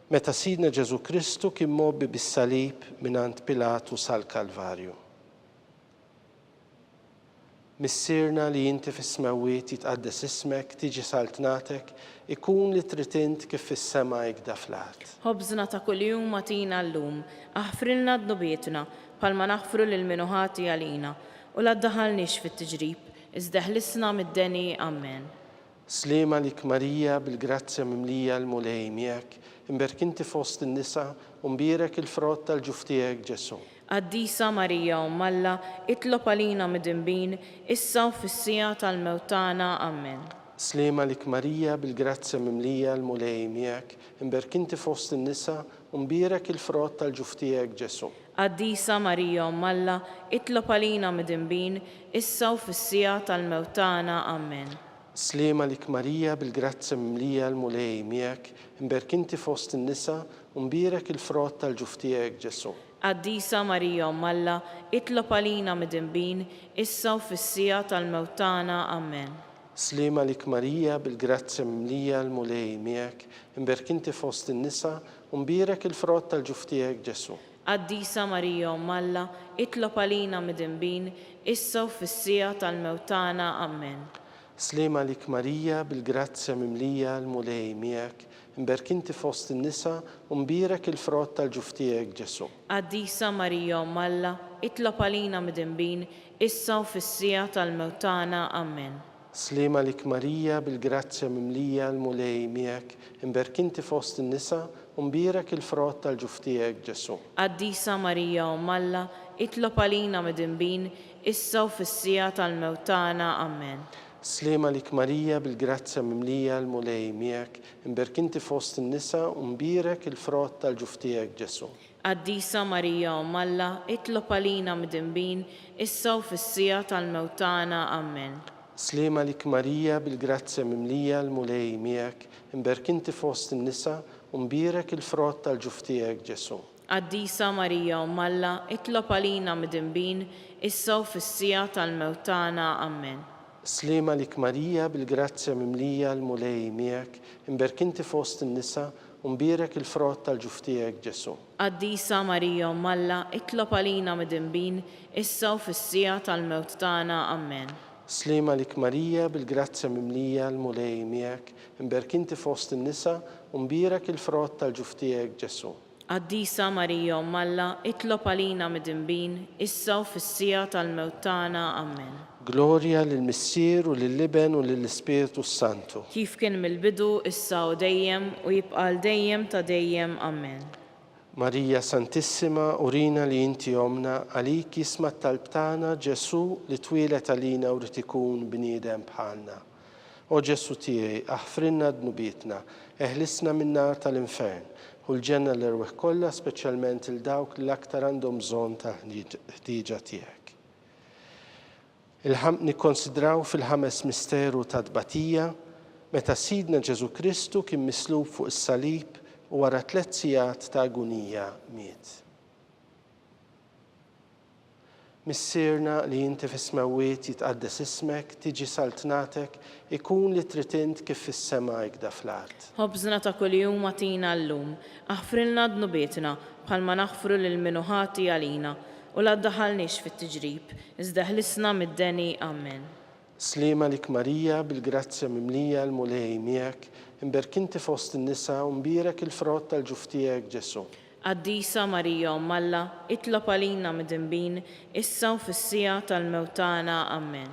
meta Sidna Ġesù Kristu kien mgħobbi bis-salib mingħand Pilatu sal-Kalvarju. Missierna li inti fis-smewwiet jitqaddes ismek, tiġi saltnatek, ikun li trid int kif fis-sema ikda fl-art. Ħobżna ta' kuljum agħtina llum. Aħfrilna dnubietna, bħalma naħfru lil min hu ħati għalina. U la ddaħħalniex fit-tiġrib, Iżda eħlisna mid-deni. Ammen. Sliem għalik Marija, bil-grazzja mimlija l-Mulej miegħek, imberk inti fost in-nisa u mbierek il-frott tal-ġuf tiegħek Ġesù. Qaddisa Marija Omm Alla, itlob għalina midinbin, issa u fis-siegħa tal-mewt tagħna. Ammen. Sliem għalik Marija, bil-grazzja mimlija l-Mulej miegħek, imberk inti fost in-nisa u mbierek il-frott tal-ġuf tiegħek Ġesù. Qaddisa Marija Omm Alla, itlob għalina midinbin, issa u fis-siegħa tal-mewt tagħna. Ammen. Sliem għalik Marija, bil-grazzja mimlija l-Mulej miegħek, imberk inti fost in-nisa u mbierek il-frott tal-ġuf tiegħek Ġesù. Qaddisa Marija Omm Alla, itlob għalina midinbin, issa u fis-siegħa tal-mewt tagħna. Ammen. Sliem għalik Marija, bil-grazzja mimlija l-Mulej miegħek, imberk inti fost in-nisa u mbierek il-frott tal-ġuf tiegħek Ġesù. Qaddisa Marija Omm Alla, itlob għalina midinbin, issa u fis-siegħa tal-mewt tagħna. Ammen. Sliem għalik Marija, bil-grazzja mimlija l-Mulej miegħek, imberk inti fost in-nisa u mbierek il-frott tal-ġuf tiegħek Ġesù. Qaddisa Marija Omm Alla, itlob għalina midinbin, issa u fis-siegħa tal-mewt tagħna. Ammen. Sliem għalik Marija, bil-grazzja mimlija l-Mulej miegħek, imberk inti fost in-nisa u mbierek il-frott tal-ġuf tiegħek Ġesù. Qaddisa Marija Omm Alla, itlob għalina midinbin, issa u fis-siegħa tal-mewt tagħna. Ammen. Sliem għalik Marija, bil-grazzja mimlija l-Mulej miegħek, imberk inti fost in-nisa u mbierek il-frott tal-ġuf tiegħek Ġesù. Qaddisa Marija Omm Alla, itlob għalina midinbin, issa u fis-siegħa tal-mewt tagħna. Ammen. Sliem għalik Marija, bil-grazzja mimlija, l-Mulej miegħek, imberk inti fost in-nisa, u mbierek il-frott tal-ġuf tiegħek Ġesù. Qaddisa Marija Omm Alla, itlob għalina midinbin, issa u fis-siegħa tal-mewt tagħna. Ammen. Sliem għalik Marija, bil-grazzja mimlija, l-Mulej miegħek, imberk inti fost in-nisa, U mbierek il-frott tal-ġuf tiegħek, Ġesù. Qaddisa Marija Omm Alla, itlob għalina midinbin, issa u fis-siegħa tal-mewt tagħna. Ammen. Sliem għalik Marija, bil-grazzja mimlija, l-Mulej miegħek, imberk inti fost in-nisa, u mbierek il-frott tal-ġuf tiegħek, Ġesù. Qaddisa Marija Omm Alla, itlob għalina midinbin, issa u fis-siegħa tal-mewt tagħna. Ammen. Glorja lill-Missier u lill-Iben u lill-Ispirtu s-Santu. Kif kien mill-bidu, issa u dejjem, u jibqa' għal dejjem ta' dejjem. Ammen. Marija Santissima, urina li inti Ommna, għalik jisma' t-talb tagħna, Ġesù li twieled għalina u ried ikun bniedem bħalna. O Ġesù tiegħi, aħfrilna dnubietna, eħlisna min-nar tal-infern, ħu l-ġenna l-erwieħ kollha speċjalment 'il dawk li l-aktar għandhom bżonn tal-ħtieġa tiegħek. Nikkonsidraw fil-ħames misteru ta' tbatija, meta Sidna Ġesù Kristu kien mislub fuq is-salib u wara tlett sigħat ta' agunija miet. Missierna li inti fis-smewwiet jitqaddes ismek, tiġi saltnatek, ikun li trid int kif fis-sema hekda fl-art. Ħobżna ta' kuljum agħtina llum. Aħfrilna dnubietna, bħalma naħfru lil min hu ħati għalina. U la ddaħħalniex fit-tiġrib, iżda eħlisna mid-deni. Amen. Sliem għalik Marija, bil-grazzja mimlija l-Mulej miegħek, imberk inti fost in-nisa u mbierek il-frott tal-ġuf tiegħek Ġesù. Qaddisa Marija Omm Alla, itlob għalina midinbin, issa u fis-siegħa tal-mewt tagħna. Amen.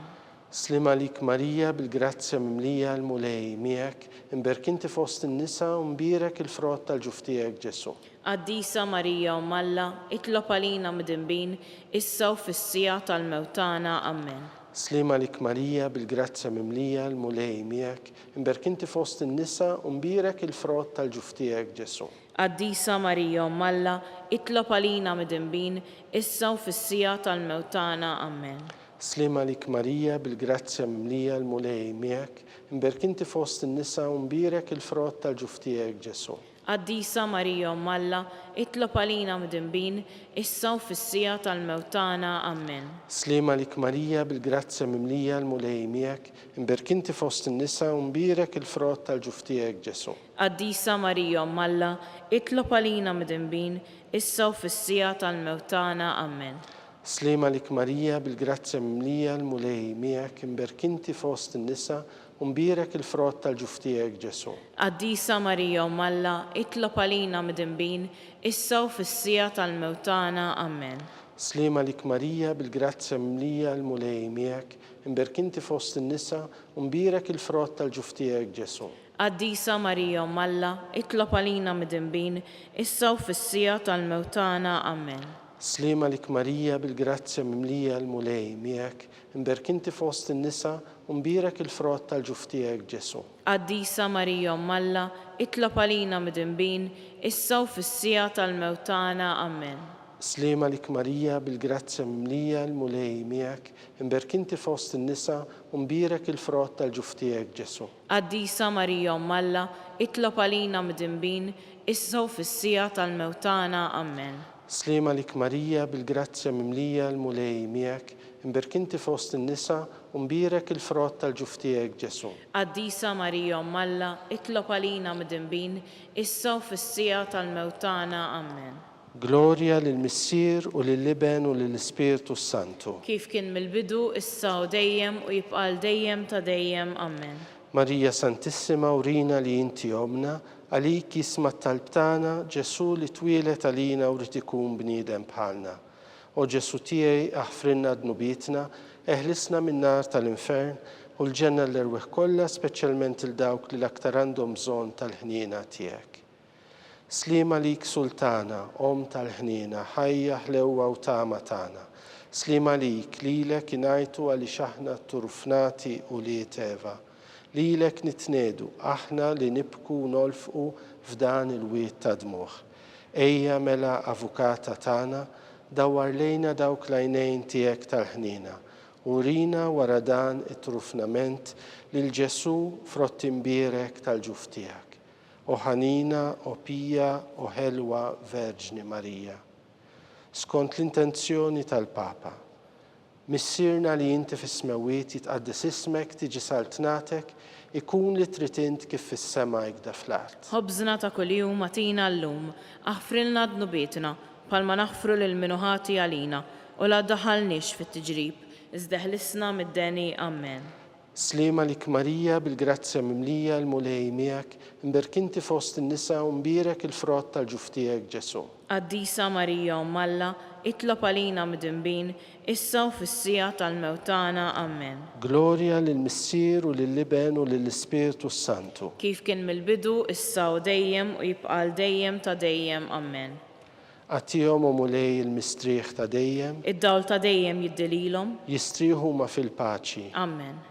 Sliem għalik Marija, bil-grazzja mimlija l-Mulej miegħek, imberk inti fost in-nisa u mbierek il-frott tal-ġuf tiegħek Ġesù. Qaddisa Marija Omm Alla, itlob għalina midinbin, issa u fis-siegħa tal-mewt tagħna. Amen. Sliem għalik Marija, bil-grazzja mimlija, l-Mulej miegħek, imberk inti fost in-nisa u mbierek il-frott tal-ġuf tiegħek Ġesù. Qaddisa Marija Omm Alla, itlob għalina midinbin, issa u fis-siegħa tal-mewt tagħna. Amen. Sliem għalik Marija, bil-grazzja mimlija, l-Mulej miegħek, imberk inti fost in-nisa u mbierek il-frott tal-ġuf tiegħek Ġesù. Qaddisa Marija Omm Alla, itlob għalina mdinbin, issa u fis-siegħa tal-mewt tagħna. Ammen. Sliem għalik Marija, bil-grazzja mimlija, l-Mulej miegħek, imberk inti fost in-nisa u mbierek il-frott tal-ġuf tiegħek Ġesù. Qaddisa Marija Omm Alla, itlob għalina mdinbin, issa u fis-siegħa tal-mewt tagħna. Ammen. Sliem għalik Marija, bil-grazzja mimlija, l-Mulej miegħek, imberk inti fost in-nisa U mbierek il-frott tal-ġuf tiegħek, Ġesù. Qaddisa Marija Omm Alla, itlob għalina midinbin, issa u fis-siegħa tal-mewt tagħna. Ammen. Sliem għalik Marija, bil-grazzja mimlija, l-Mulej miegħek, imberk inti fost in-nisa, u mbierek il-frott tal-ġuf tiegħek, Ġesù. Qaddisa Marija Omm Alla, itlob għalina midinbin, issa u fis-siegħa tal-mewt tagħna. Ammen. Sliem għalik Marija, bil-grazzja mimlija, l-Mulej miegħek, Imberk inti fost in-nisa, u mbierek il-frott tal-ġuf tiegħek, Ġesù. Qaddisa Marija Omm Alla, itlob għalina midinbin, issa u fis-siegħa tal-mewt tagħna. Ammen. Sliem għalik Marija, bil-grazzja mimlija, l-Mulej miegħek, imberk inti fost in-nisa, u mbierek il-frott tal-ġuf tiegħek, Ġesù. Qaddisa Marija Omm Alla, itlob għalina midinbin, issa u fis-siegħa tal-mewt tagħna. Ammen. Sliem għalik Marija, bil-grazzja mimlija, l-Mulej miegħek, imberk inti fost in-nisa, u mbierek il-frott tal-ġuf tiegħek, Ġesù. Qaddisa Marija Omm Alla, itlob għalina midinbin, issa u fis-siegħa tal-mewt tagħna. Ammen. Glorja lill-Missier u lill-Iben u lill-Ispirtu s-Santu. Kif kien mill-bidu, issa u dejjem, u jibqa' għal dejjem ta' dejjem. Ammen. Marija Santissima urina li inti Ommna, Għalik jisma' t-talb tagħna, Ġesù li twieled għalina u ried ikun bniedem bħalna. O Ġesù tiegħi, aħfrilna dnubietna, eħlisna min-nar tal-infern, ħu l-ġenna l-erwieħ kollha, speċjalment 'il dawk li l-aktar għandhom bżonn tal-ħniena tiegħek. Sliem għalik Sultana, Omm tal-ħniena, ħajja, ħlewwa u tama tagħna. Sliem għalik, lilek ingħajtu għaliex aħna tturufnati ulied Eva. Lilek nitniegħdu, aħna li nibku u nolfqu f'dan il-wied ta' dmugħ. Ejja mela Avukata tagħna, dawwar lejna dawk l-għajnejn tiegħek tal-ħniena, u urina wara dan it-trufnament lil Ġesù frott imbierek tal-ġuf tiegħek. O ħanina, o pija, o ħelwa Verġni Marija. Skont l-intenzjoni tal-Papa. Missierna li inti fis-smewwiet, jitqaddes ismek, tiġi saltnatek, ikun li trid int kif fis-sema hekda fl-art. Ħobżna ta' kuljum agħtina llum. Aħfrilna dnubietna, bħalma naħfru lil min hu ħati għalina, u la ddaħħalniex fit-tiġrib, iżda eħlisna mid-deni. Ammen. Sliem għalik Marija, bil-grazzja mimlija, l-Mulej miegħek, imberk inti fost in-nisa u mbierek il-frott tal-ġuf tiegħek Ġesù. Qaddisa Marija Omm Alla, itlob għalina midinbin, issa u fis-siegħa tal-mewt tagħna. Ammen. Glorja lill-Missier u lill-Iben u lill-Ispirtu s-Santu. Kif kien mill-bidu, issa u dejjem, u jibqa' għal dejjem ta' dejjem. Ammen. Agħtihom, o Mulej, il-mistrieħ ta' dejjem. Id-dawl ta' dejjem jiddi lilhom. Jistrieħu huma fil-paċi. Ammen.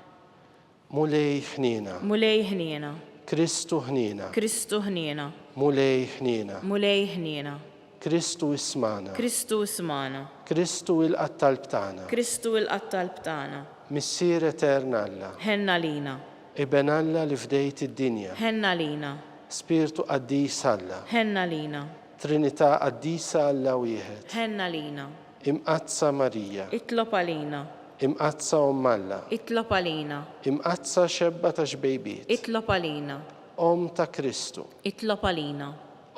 Mulej ħniena. Mulej ħniena. Kristu ħniena. Kristu ħniena. Mulej ħniena. Mulej ħniena. Kristu ismagħna. Kristu ismagħna. Kristu ilqa' t-talb tagħna. Kristu ilqa' t-talb tagħna. Missier etern Alla. Ħenn għalina. Iben Alla li fdejt id-dinja. Ħenn għalina. Spirtu qaddis Alla. Ħenn għalina. Trinità qaddisa Alla wieħed. Ħenn għalina. Imqaddsa Marija. Itlob għalina. Imqaddsa Omm Alla. Itlob għalina. Imqaddsa Xebba ta' Xbejbiet. Itlob għalina. Omm ta' Kristu. Itlob għalina.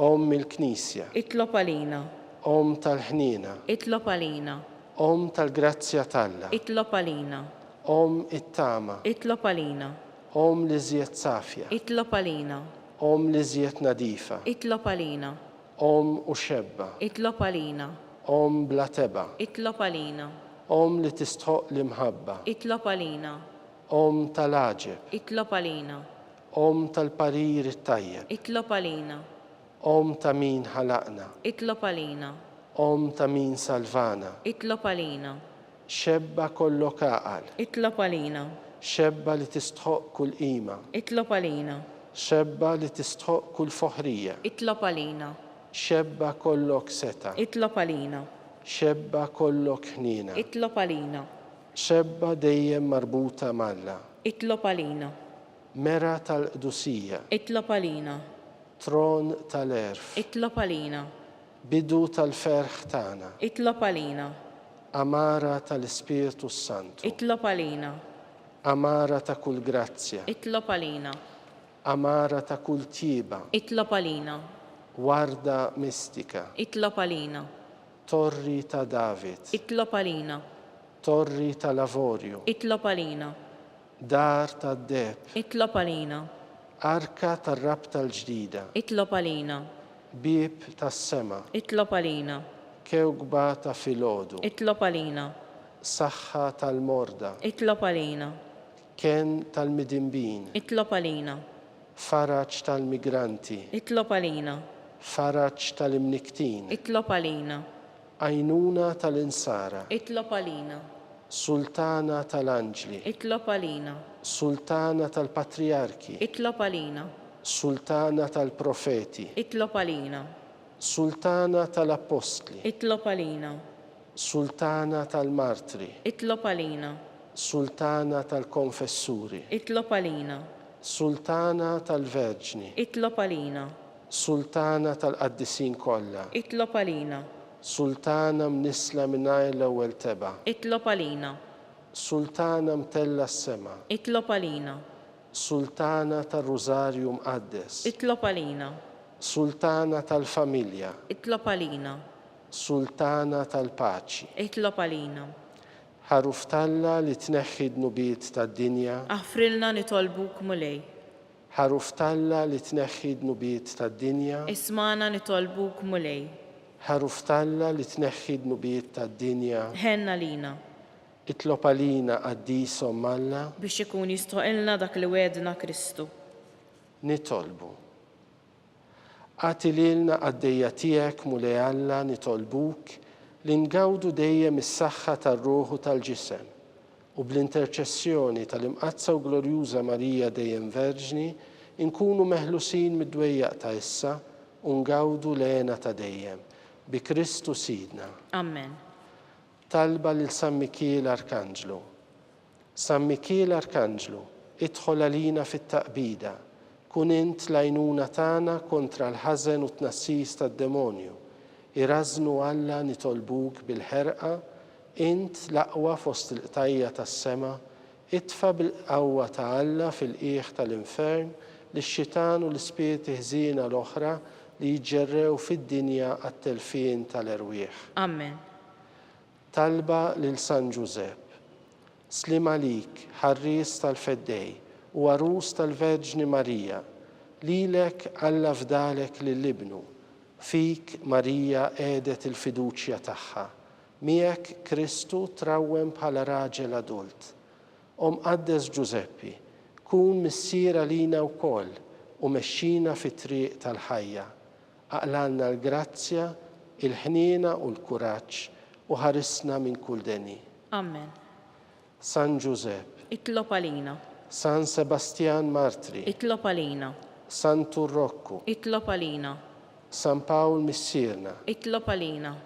Omm il-Knisja. Itlob għalina. Omm tal-ħniena. Itlob għalina. Omm tal-grazzja t'Alla. Itlob għalina. Omm it-tama. Itlob għalina. Omm l-iżjed safja. Itlob għalina. Omm l-iżjed nadifa. Itlob għalina. Omm u xebba. Itlob għalina. Omm bla tebgħa. Itlob għalina. Omm li tistħoqq l-imħabba. Itlob għalina. Omm tal-għaġeb. Itlob għalina. Omm tal-parir it-tajjeb. Itlob għalina. Omm ta' min ħalaqna. Itlob għalina. Omm ta' min salvana. Itlob għalina. Xebba kollok għaqal. Itlob għalina. Xebba li tistħoqq kull qima. Itlob għalina. Xebba li tistħoqq kull foħrija. Itlob għalina. Xebba kollok setgħa. Itlob għalina. Xebba kollok ħniena. Itlob għalina. Xebba dejjem marbuta m'Alla. Itlob għalina. Mera tal-qdusija. Itlob għalina. Tron tal-għerf. Itlob għalina. Bidu tal-ferħ tagħna. Itlob għalina. Għamara tal-Ispirtu s-Santu. Itlob għalina. Għamara ta' kull grazzja. Itlob għalina. Għamara ta' kull tjieba. Itlob għalina. Warda mistika. Itlob għalina. Torri ta' David. Itlob għalina. Torri tal-avorju. Itlob għalina. Dar tad-deheb. Itlob għalina. Arka tar-Rabta l-Ġdida. Itlob għalina. Bieb tas-sema. Itlob għalina. Kewkba ta' filgħodu. Itlob għalina. Saħħa tal-morda. Itlob għalina. Kenn tal-midinbin. Itlob għalina. Faraġ tal-migranti. Itlob għalina. Faraġ tal-imnikktin. Itlob għalina. Għajnuna tal-insara. Itlob għalina. Sultana tal-anġli. Itlob għalina. Sultana tal-patrijarki. Itlob għalina. Sultana tal-profeti. Itlob għalina. Sultana tal-appostli. Itlob għalina. Sultana tal-martri. Itlob għalina. Sultana tal-konfessuri. Itlob għalina. Sultana tal-verġni. Itlob għalina. Sultana tal-qaddisin kollha. Itlob għalina. Sultana mnissla mingħajr l-ewwel tebgħa. Itlob għalina. Sultana mtellgħa s-sema. Itlob għalina. Sultana tar-Rużarju Mqaddes. Itlob għalina. Sultana tal-familja. Itlob għalina. Sultana tal-paċi. Itlob għalina. Ħaruf t'Alla li tneħħi d-dnubiet tad-dinja. Aħfrilna nitolbuk Mulej. Ħaruf t'Alla li tneħħi d-dnubiet tad-dinja. Ismagħna nitolbuk Mulej. Ħaruf t'Alla li tneħħi d-dnubiet tad-dinja. Ħenn għalina. Itlob għalina Qaddis Omm Alla. Biex ikun jistħoqilna dak li wegħedna Kristu. Nitolbu. Agħti lilna qaddejja tiegħek Mulej Alla nitolbuk li ngawdu dejjem is-saħħa tar-ruħ u tal-ġisem u bl-interċessjoni tal-Imqaddsa u Glorjuża Marija Dejjem Verġni nkunu meħlusin mid-dwejjaq ta' issa u ngawdu l-hena ta' dejjem. Bi Kristu Sidna. Ammen. Talba lil San Mikiel Arkanġlu. San Mikiel Arkanġlu, idħol għalina fit-taqbida, kun int l-għajnuna tagħna kontra l-ħażen u t-tnassis tad-demonju. Irażżnu Alla nitolbuk bil-ħerqa Int l-aqwa fost il-qtajja' tas-sema, itfa' bil-qawwa ta' Alla fil-qiegħ tal-infern lix-xitan u l-ispirti ħżiena l-oħra li jiġġerrew fid-dinja għat-telfien tal-erwieħ. Amen. Talba lil San Ġużepp. Sliem għalik, ħarries tal-Feddej u għarus tal-Verġni Marija, lilek Alla fdalek lil Ibnu, fik Marija qiegħdet il-fiduċja tagħha, Miegħek Kristu trawwem bħala raġel adult. O Mqaddes Ġużeppi, kun missier għalina wkoll u mexxina fit-triq tal-ħajja. Aqlgħalna l-grazzja, il-ħniena u l-kuraġġ u ħarisna minn kull deni. Amen. San Ġużepp. Itlob għalina. San Sebastjan Martri. Itlob għalina. Santu Rokku. Itlob għalina. San Pawl Missierna. Itlob għalina.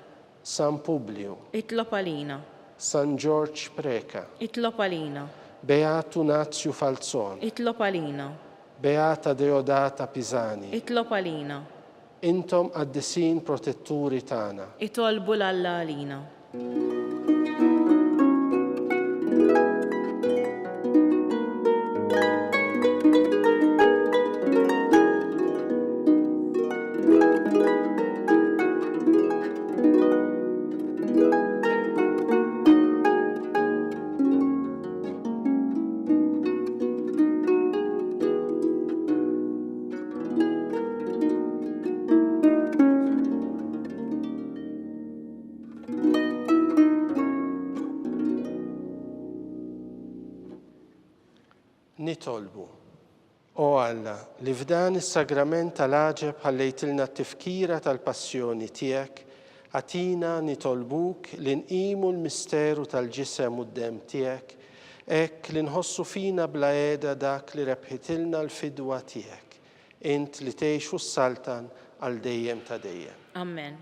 San Publiju. Itlob għalina. San Ġorġ Preca. Itlob għalina. Beatu Nazju Falzon. Itlob għalina. Beata Deodata Pisani. Itlob għalina. Intom qaddisin protetturi tagħna. Itolbu 'l Alla għalina. Nitolbu. O Alla, li f'dan is-sagrament tal-għaġeb ħallejtilna t-tifkira tal-passjoni tiegħek, agħtina, nitolbuk, li nqimu l-misteru tal-ġisem u d-demm tiegħek, hekk li nħossu fina bla heda dak li rebħitilna l-fidwa tiegħek, int li tgħix u ssaltan għal dejjem ta' dejjem. Amen.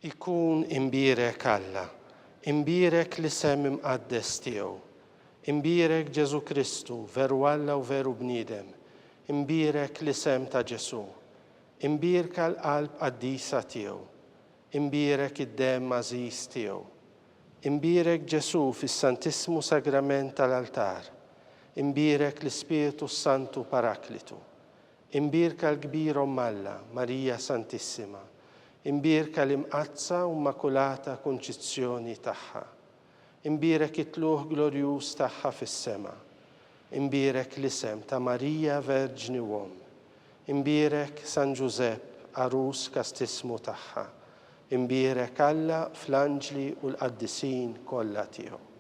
Ikun imbierek Alla, imbierek l-isem imqaddes tiegħu. Imbierek Ġesù Kristu, veru Alla u veru bniedem, imbierek l-isem ta' Ġesù. Imbierka l-qalb qaddisa tiegħu. Imbierek id-demm għażiż tiegħu. Imbierek Ġesù fis-Santissmu Sagrament tal-altar. Imbierek l-Ispirtu s-Santu Paraklitu. Imbierka l-kbir Omm Alla, Marija Santissima. Imbierka l-Imqaddsa u Mmakulata Kunċizzjoni tagħha. Imbierek it-tlugħ glorjuż tagħha fis-sema. Imbierek l-isem ta' Marija Verġni u Omm. Imbierek San Ġużepp, għarus kastissmu tagħha. Imbierek Alla fl-anġli u l-qaddisin kollha tiegħu.